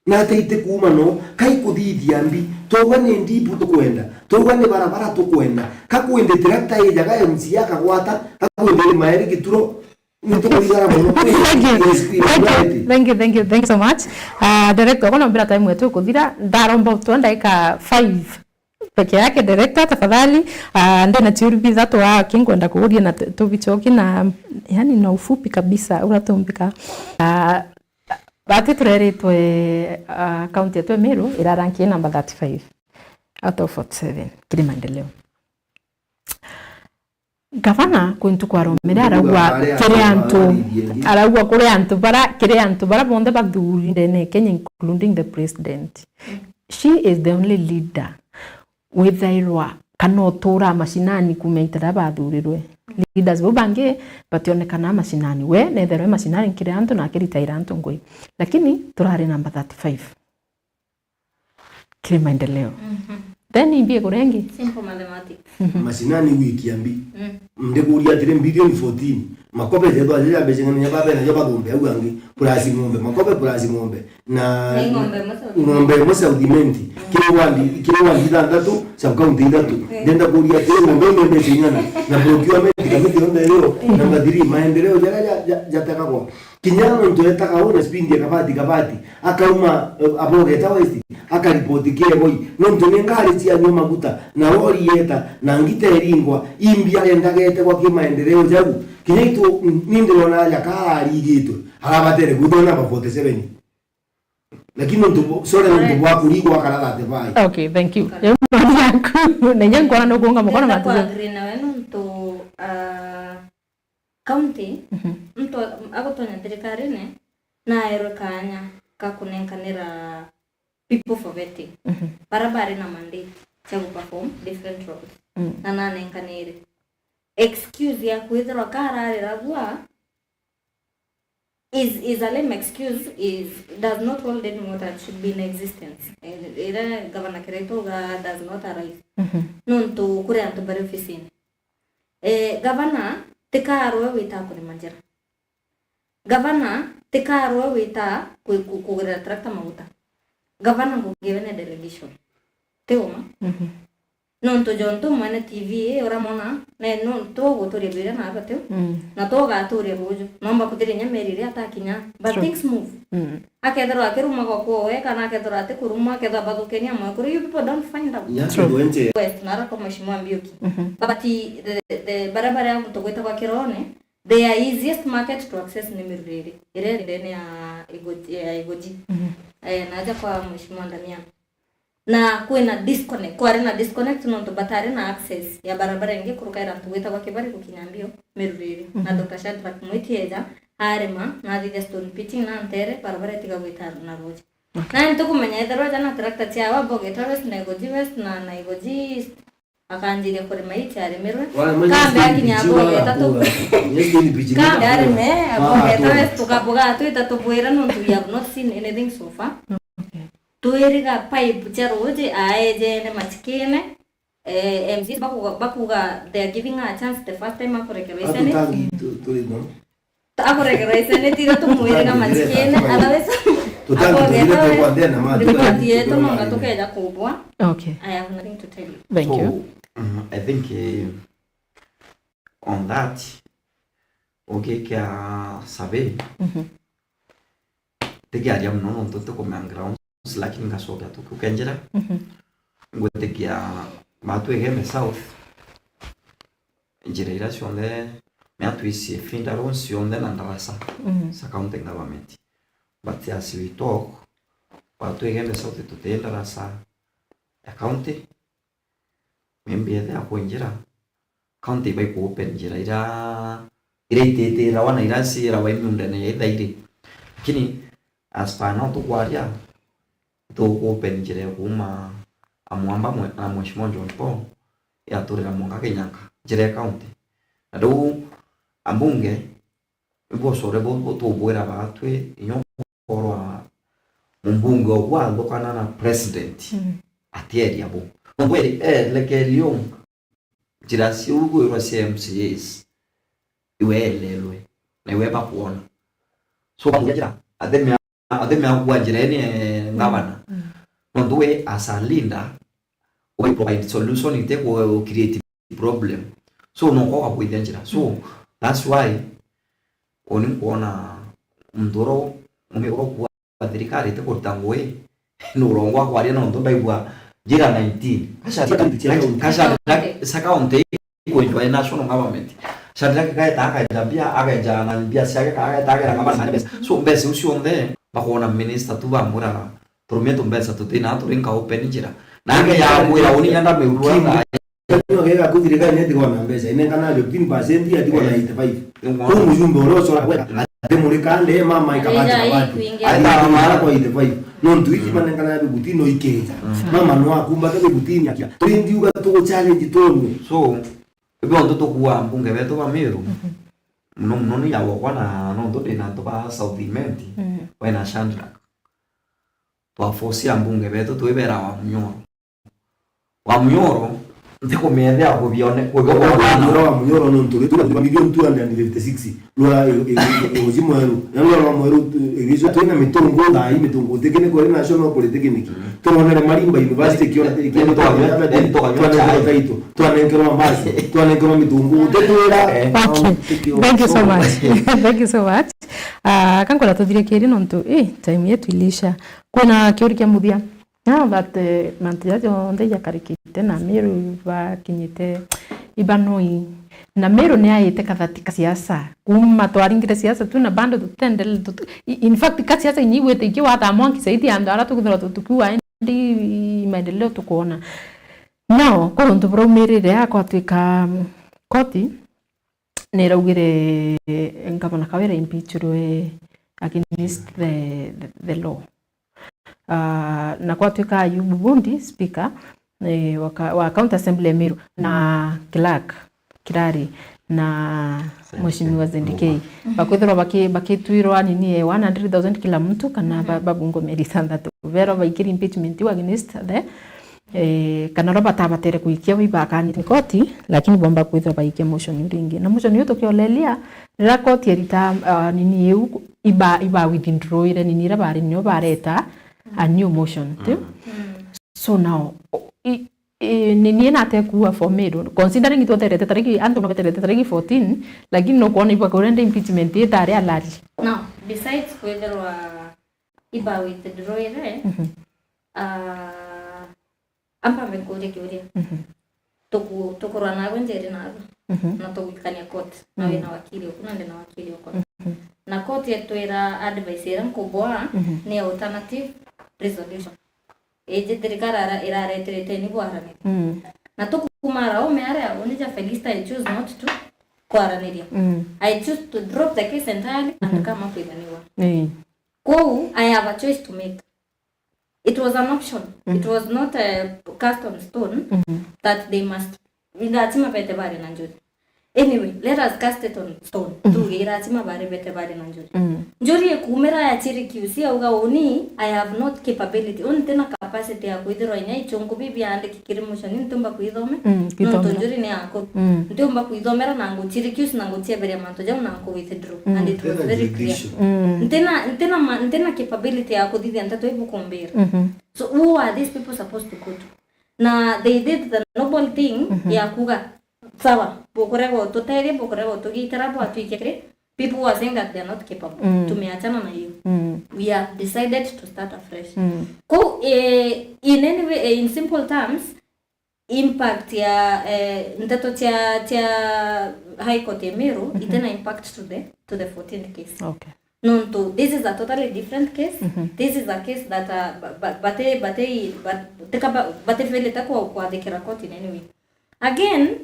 Na ati itikuuma no, kai kuthithia mbi, twauga ni ndipu tukwenda, twauga ni barabara tukwenda, ka kwindi tirakta ijaga M C A akagwata, ka kwindi ni maeri gituro, ni tukurigara mono. Thank you. Yes, we are right. Thank you, thank you, thank you so much. Ah, director, kono mbira time yetu kuthira, ndaromba utwa ndagika five peke yake, director, tafadhali. Ah, ndena ciuri bithatu wa kinkwenda kuguria na tu-, tubicoki na, yani, na ufupi kabisa, uratumbika. Ah, Bati tureritwe, ah, kaunti yetu ya Meru irarankie number thirty-five out of forty-seven kiri maendeleo. Gavana kwi ntuku aromere araugwa kiri antu, araugwa kuri antu bara, kiri antu bara bonthe bathuri ndene ya Kenya, including the president. She is the only leader withairwa kana uturaa mashinani kuuma ita riria bathurirwe. Leaders bau bangi bationekanaa mashinani. We neethairwe mashinani kiri antu na akiritaira antu ngui. Lakini turari number thirty-five kiri maendeleo. Mhm. Then imbi igure ingi? Simple mathematics. Mashinani gwikia mbi. Mm. Ndikuria atiri, bilioni fourteen. Makobe jethwa aja ja mbeca ing'ana inya babe najo bathumbe au angi, plus ng'ombe, makobe plus ng'ombe. Na ni ng'ombe imwe South Imenti. Ng'ombe imwe South Imenti. Kiri wandi, kiri wandi ithanthatu, sub county ithatu. Eh. Ndenda kuria atiri ng'ombe imwe mbeca ing'ana? Na procurement committee yonthe iriyo, eh, number three, maendeleo jaria ja, ja, jategagwa. Kinya muntu etaga uu na speed ya kabati kabati, akauma, eh, abogeta West, akaripoti Kiegoi. Nontu ni ngari cianyua maguta, na rori yeta, na ngita iringwa, imbi arenda getegwa ki maendeleo jau. Kinya itu, ni ndirona aja kararigitwe, arabatere gwithwa na ba forty seven. Lakini nontu bo-, sorry, nontu bwa kurigwa akara thirty-five. Okay, thank you. Riu maoni yaku, na inya nkwona nukuunga mukono. Ndenda Matthew. Ku agree nawe nontu, ah, County, mhm, muntu agutonya thirikarine, naerwe kaanya ga kunenkanira people for vetting. Mhm. Bara bari na mandate cia gu perform different roles. Mm. Na nanenkanire. Excuse ya kwithirwa kararira bua is, is a lame excuse, is, does not hold any water and should be in existence. Eh, ira Gavana Kiraitu auga does not arise. Mhm. Nontu kuri antu bari ofisini. Eh, gavana tikarwe wita kurima njira. Gavana tikarwe wita ku-, ku-, kugurira tractor maguta. Gavana ngugi ewe ni delegation. Ti uma? Mhm. Nontu jontu mwene T V ii uramwona, ne, no, tu guturia biria na abatiu. Mm. Na tu ugaturia ruju. Nomba kuthiria inya meri iria atakinya. But true, things move. Mm. Akethirwa akirumagwa kwowe, kana akethirwa atikurumwa, akethirwa bathukenia mwe. Kuri you people don't find out. Nya true, kithwe nje. West, na ara kwa Mheshimiwa Mbiuki. Mhm. But the, the, baria baria muntu gwitagwa Kirone, their easiest market to access ni Miruriri, iria iri ndene ya Igoji, ya Igoji. Mhm. Eh, na aja kwa Mheshimiwa Ndamia. Na kwina disconnect, kwari na disconnect nontu batari na access ya barabara ingi kuruka ira antu gwitagwa Kibari gukinya mbio Miruriri. Na mhm, Doctor Shadrack Mwiti eja, arima, na athithia stone pitching na ntere, barabara itiga gwita na ruji. Okay. Na ntukumenya ethirwa ja na tractor ciawa, Bogeta West, na Igoji West, na, na Igoji East, akanjiria kurima ii ciarimirwe. Wale mwenye kambe stendi akinya pichiwa Bogeta tu. Akuga. Mwenye stendi pichiwa akuga. Kambe arime, ah, Bogeta tu. West tukabuga twita tubwira nontu we have not seen anything so far. Okay. Twiriga pipe cia ruji aejene machikine, eh, M C As bakuga, bakuga they are giving her a chance the first time akurekerwa i Senate. Atutangi tu-, turi no. Ta-, akurekerwa i Senate, ira tumwiriga machikine, otherwise, tutangi tugire twa kwandea na mati. Ripoti yetu nonga tukeja kubwa. Okay. I have nothing to tell you. Thank you. So, mm, I think, eh, on that, ugikia survey, mhm, tikiaria muno nontu ntikumenya grounds, lakini ngacokia tukiuke njira. Mhm. Ngwitikia Matu Igembe South, njira iria cionthe, mea twicie finda roads cionthe na ndarasa, mhm, cia county government. But as we talk, Matu Igembe South tuti ndarasa ya county, maybe ethira kwi njira, county ibai ku open njira ira, ira ititirawa na ira ciirawa imiundene ya ithairi. Lakini as per now tukwaria, tuku open njira ya kuuma Amwamba mwe-, na Mheshimiwa John Paul yaturira mwanka Kinyanka, njira ya county. Na riu ambunge, ibwocore bu-, bu-, tubwira batwi, inya ukorwa mumbunge ogwa athukana na president, mm, atieria bu. Nontu eri, eh, lekerio njira ciu gwirwa cia M C As, iwe elelwe, na iwe bakwona. So, bakuria njira, athemea, athemea kugwa njira ene, eh, ngavana. Mm. Nontu we as a leader, we provide solution, ite ku create problem. So, no kwa kwithia njira. So, mm, that's why, oni nkwona muntu uro, umi uro kuwa thirikari ite kuruta ngui, ni urongo wa kwaria nontu ndaigua njira nineteen. Kasha, kasha, kasha, sa county kwenjwa national government. Shadrack kaeta akaenja mbia, akaenja na mbia ciake, ka-, akaeta akera ngavana na mbesa. So, mbesa iu cionthe, bakona minister tu bamwira, turumie tumbesa tutina, turinka open njira. Nake ya mwira, uni nyanda miurua. Ndio kega kuthirikari ni tigwa na mbeca, inengana fifteen percent ya tigwa na eighty-five. Kuu mujumbe uria ucora kwega, ati muri kande, mama ikabati kabati. Aita mara kwa eighty-five. No ntu ici manengana ya fifteen no ikeja. Mm. Mama no akumba ke fifteen akia. Turi ndiuga tugu challenge tondu. So, ibyo ntu tukuwa mbunge betu ba Meru. Mhm. Muno muno ni ya wakwa na no ntu ndina ntu ba South Imenti, mhm, wena Shadrack. Twafosia mbunge betu twibera wa Munyoro. Wa Munyoro, Ntikumethea kubione, kubiona. Rwa munyoro nontu rwitwa rwa million two hundred fifty six rwa igoji mweru. Na rwa rwa mweru igicio twina mitungu thaa ii, mitungu tiki ni kweri nacio no kuri tiki niki. Turonere Marimba University kiona tiki ni twanywa, then tukanywa chai. Twanenkerwa mbasi, twanenkerwa mitungu. Utitwira. Okay. Thank you so much. Thank you so much. Ah, kankora tuthirikirie nontu, eh, time yetu ilisha. Kwina kiuri kia muthia? Now that, eh, mantu jaja jonthe jakarikite na Meru ibakinyite ibanoi, na Meru ni aite kathati ka siasa. Kuma twaringire siasa tu na bado tutendele, tut-, i-, in fact, ka siasa inyigwite iki wathaa mwanki zaidi ya antu ara tukwithirwa tu-, tukiuga indi maendeleo tukwona. Now, kuri untu buraumirire akwatwika, mm, koti niraugire ngavana Kawira impeachirwe against the, the, the law. Ah, na kwatwika Ayubu Bundi, speaker, eh, wa ka-, wa County Assembly ya Meru, na clerk Kirari, na Mheshimiwa Zendikei, bakwithirwa baki-, bakitwirwa nini, eh, one hundred thousand kila mtu, kana ba-, babungwe mieri ithanthatu. Berwa baikiri impeachment iu against the, eh, kana ro batabatere kuikia wi bakanite koti, lakini bomba kwithirwa baikia motion iu ringi. Na motion iu tukiolelia, riria koti erita, ah, nini iu, iba, iba withdrawire nini iria bari nio bareta a new motion, ti? So now, o-, i-, i-, ni nie nate kuua for me, considering itwe terete tariki, antu no beterete tariki fourteen, lakini no kuona ibwa kurenda impeachment itari alari. Now, besides kwithirwa iba withdrawire, ah, amba mbe nkurie kiuria. Tuku-, tukurwa nawe njeri nawe, na tugwikania court, na wina wakili oku, na ndina wakili okwa. Na court yetwira advice iria nkuboa ni alternative resolution. Iji thirikari ara-, irareterete ni bwaraniria. Na tukuma ara ome aria, uni ja Felista, I choose not to kwaraniria. I choose to drop the case entirely and kama kwithaniwa. Kou, I have a choice to make. It was an option. It was not, uh, cast on stone that they must, ni lazima bete bari na njuri. Anyway, let us cast it on stone. Tuge lazima bari bete bari na njuri. Njuri ikumira ya chiri Q C auga, uni, I have not capability. Uni ntina capacity ya kwithirwa inya ichungu bibi andiki kiri motion, ntiumba kwithome. Nontu njuri ni yaku. Ntiumba kwithomera na nguchiri Q C na nguchieberia mantu jau na nku withdraw. And it was very clear. Ntina, ntina ma-, ntina capability ya kuthithia nteto ibu kumbira. So who are these people supposed to go to? Na they did the noble thing ya kuga, sawa, bukurega ututethia, bukurega utugitira, bwatwikia kiri people who are saying that they are not capable. Tumeachana na hiyo. We have decided to start afresh. Kou, eh, in any way, eh, in simple terms, impact ya, eh, nteto cia, cia High Court ya Meru itina impact to the, to the fourteenth case. Okay. Nontu, this is a totally different case. This is a case that, uh, ba-, ba-, bate, bate, ba-, tika ba-, bate failite kwa, kwathikira court in any way. Again,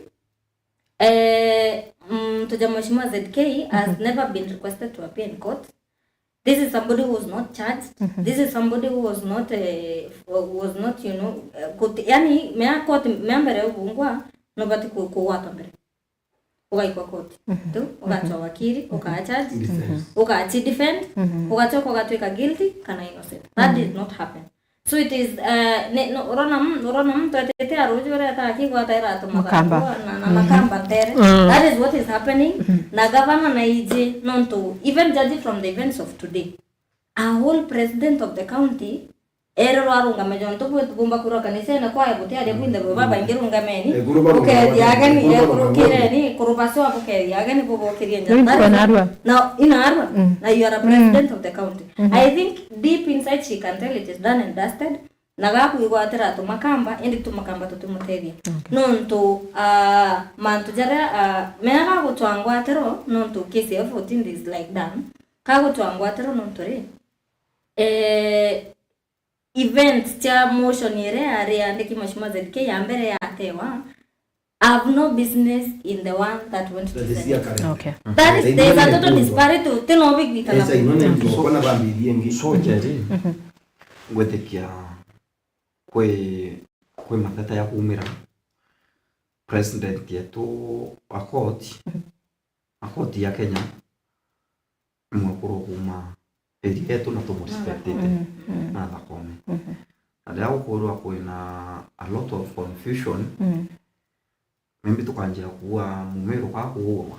eh, mm, tuja Mheshimiwa Z K has never been requested to appear in court. This is somebody who was not charged. This is somebody who was not, eh, who was not, you know, eh, kut-, yani, mea court, mea mbere ya ubungwa, nobati ku-, kugwatwa mbere. Ugaikwa court. Tu, ugachwa wakiri, ukaa charge, ukachi defend, ugachoka ugatwika guilty kana innocent. That did not happen. So it is, uh, ne, no, urona m-, urona muntu etete aruji uria atakigwata ira atuma makamba. Na, na makamba ntere. That is what is happening. Na gavana na iji, nontu, even judging from the events of today, a whole president of the county ererwa arungame jontu bwi-, bumba kurwa kanisene kwae, butiaria bwinthe bwe babaingi rungameni. Ekuru barungama, bukethia ageni, ekuru ekuru barungama. Kireni, ekuru bacoa bukethia ageni bubokirie nja. That is not, na inarwa. Na you are a president of the county. I think deep inside she can tell it is done and dusted. Na gakwigwatira tumakamba, indi tumakamba tutimutethia. Okay. Nontu, ah, mantu jaria, ah, mea gagutwa ngwatiro, nontu case ya fourteen is like done. Kagutwa ngwatiro nontu ri, eh, event cia motion iria yari yandiki Mheshimiwa Z K ya mbere yatewa, I have no business in the one that went to Senate. Okay. That is, there is a total disparity, uti no bigwitana. Esa inone ndio kona bambirie ngi. So, Njeri, ngwitikia kwi, kwi mateta ya kumira president yetu a court, a court ya Kenya, mwekuru kuma area yetu na tumurespectite na thakame. Na riria gukwirwa kwina a lot of confusion, maybe tukanjia kuua mumiru kwa kuua.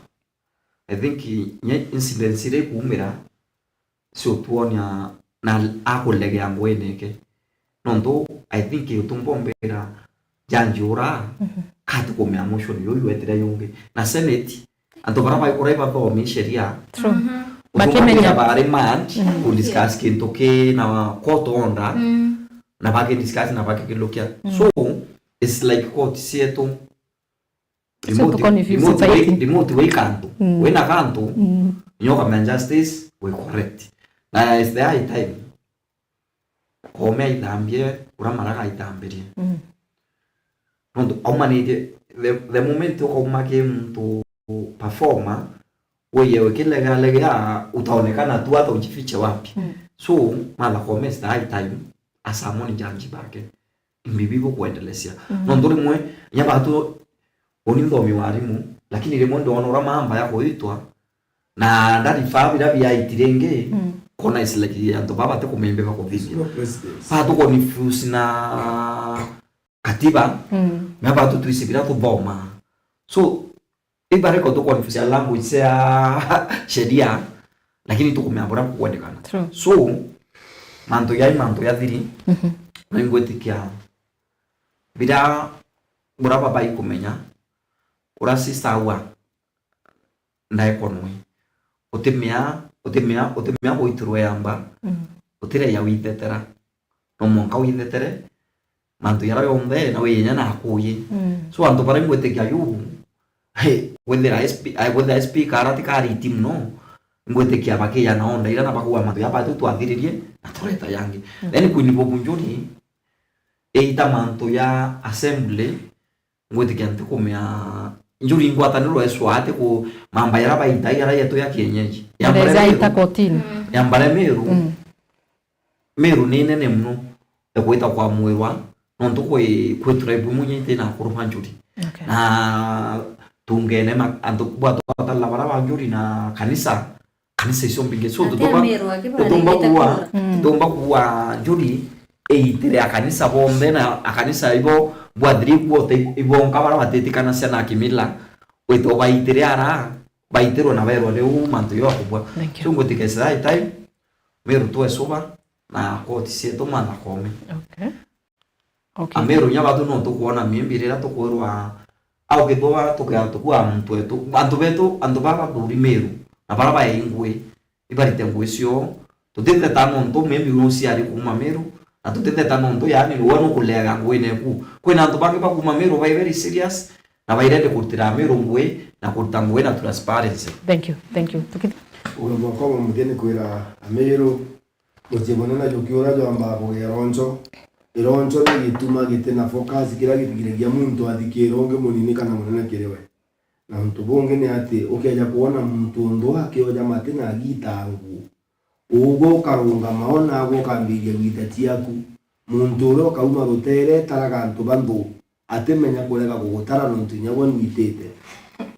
I think nya incidents iria ikuumira ciutuonia na akulegea nguine ike. Nontu I think utumba umbira janji ura kati kumea motion yo iwetire yungi. Na Senate, antu bara baikura ibathomi sheria, true, bakimenya bari mad ku discuss kintu ki na court order, na baki discuss na baki kilukia. So it's like court cietu remote, remote wei kantu, wina kantu, nyo kamenya justice we correct. Na it's the high time Koome aithambie ura maraga aithambirie. Nontu aumanite, the, the moment ukauma ki muntu performer, wiye ukilegalegea, utaonekana tu hata ujifiche wapi. So Martha Koome is the high time asamoni janji bake imbibi bukwendelesya. Nontu rimwe nya batu uni nthomi wa arimu, lakini rimwe ndona ura mamba ya kuitwa na ndarifaa bira biaiti ringi, kona is like antu baba batikumimbe bakuthithia. Batukonfuse na katiba, na batu twisi bira tuthoma. So ibareko tukonfuse language cia sheria, lakini tukumea bura kukwendekana. True. So mantu yai mantu ya thiri, na ingwitikia bira bura baba ikumenya ura sister aua ndaekonwe. Utimea, utimea, utimea gwitirwe yamba, utireya withetera. No mwanka withetere mantu yara yonthe na wiyenya na akuyi. So antu bara ingwitikia yu, he, withira S P, ai, withira S P kara ti kariti muno, ingwitikia bakiya na onda ira na bakuga mantu ya batu twathiririe na tureta yangi. Then Queen Bob Njuri, eita mantu ya assembly, ngwitikia ntikumea Njuri ingwatanirwe eswa ati ku mamba yara baita yara yetu ya kienyeji. Yambare Meru, kotini. Yambare Meru. Meru ni nene muno egwita kwamwirwa nontu kwi, kwi tribe imwe inya iti na akuru ba Njuri. Okay. Na tungene ma, antu bwatwatala bara ba Njuri na kanisa, kanisa icio mbingi. So tutumba, tutumba kuwa, tutumba kuwa Njuri eitire akanisa bonthe na akanisa ibo bwathiri guote ibonka bara batitikanacia na kimila, wito baitire ara baitirwe na berwa riu mantu yo akubwa. So ngwitikia is the high time Meru twesuba na koti cietu Martha Koome. Okay. Okay. Ameru nya batu no tukwona miembi rira tukwirwa au kithwa tukea tukua muntu wetu, antu betu, antu baba bathuri Meru na bara bae ingui ibarite ngui cio. Tutitheta nontu miembi no ciari kuuma Meru, na tutitheta nontu yani niwe nukuleaga nguine eku. Kwina antu bangi bakuma Meru bai very serious na bairende kurutira Meru ngui na kuruta ngui na transparency. Thank you, thank you. Tuki- Ugamba kwa muthia ni kwira Ameru Mucii munene juki uria jwambaa kugia ironcho. Ironcho ni gituma giti na focus kiria githigiragia muntu athikira ungi munini kana munene kiri we. Na untu bungi ni ati ukeja kwona muntu unthu akioja mati na agita nguu, ugwe ukarungama o nagwe ukambiria gwita ciaku. Muntu uria ukauma rutere etaraga antu ba nthu. Atimenya kurega gugutara nontu inya gwe nwitite.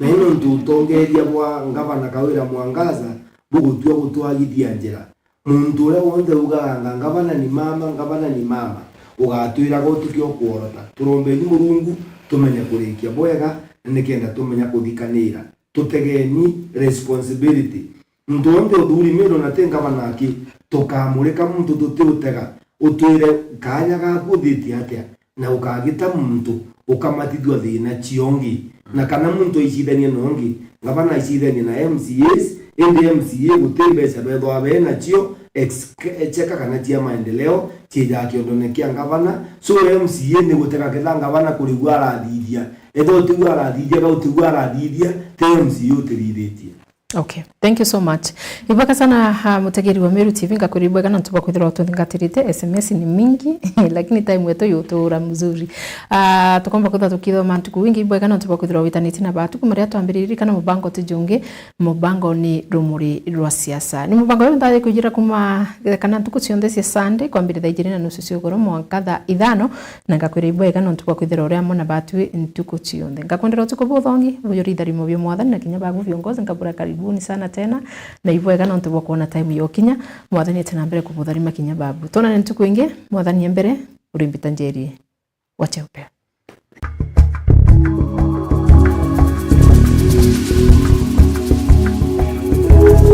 Na i nontu utongeria bwa Ngavana Kawira Mwangaza bugutua gutwagithia njira. Muntu uria wonthe ugaganga, "Ngavana ni mama, ngavana ni mama," ugatwiraga utuke ukworota. Turombeni Murungu tumenye kurikia bwega, na nikenda tumenya kuthikanira. Tutegeni responsibility. Muntu wonthe uthuri Meru na ti ngavana aki, tukamurika muntu tutiutega. Utwire kaanya gaku uthitie atia, na ukagita muntu ukamatithua thiina cia ungi, na kana muntu aicithanie na ungi, ngavana aicithanie na M C As, indi M C A guti mbeca bethwa be nacio, exchequer kana cia maendeleo, ciijaa kiondone kia ngavana. So M C A ni gutega ketha ngavana kurigua arathithia, ethwa utigua arathithia, ga utigua arathithia, ti M C A utithithitie. Okay, thank you so much. Ibwega sana, ah, mutegeri wa Meru T V, ngakwira ibwega nontu bwa kwithirwa ututhingatirite. S M S ni mingi lakini time yetu yutura mzuri. Ah, tukomba kwithirwa tukithoma ntuku wingi. Ibwega nontu bwa kwithirwa witanitie na batu kuma riria twambiririe kana mubango tujungi, mubango ni rumuri rwa siasa. Ni mubango uyu nthathi kwijira kuma, eh, kana ntuku cionthe cia Sunday kwambiriria thaa ijiri na nusu cia ugoro mwanka thaa ithano. Na ngakwira ibwega nontu bwa kwithirwa uri amwe na batu ntuku cionthe. Ngakwendera utuku buthongi, bujuri itharimo bia Mwathani na kinya babu viongozi, ngabura karibuni sana tena, na ibwega nontu bwa kwona time yokinya, Mwathani ete na mbere kubutharima kinya babu. Twonane ntuku ingi, Mwathani e mbere, uri mbita njeri. Wacha upeo.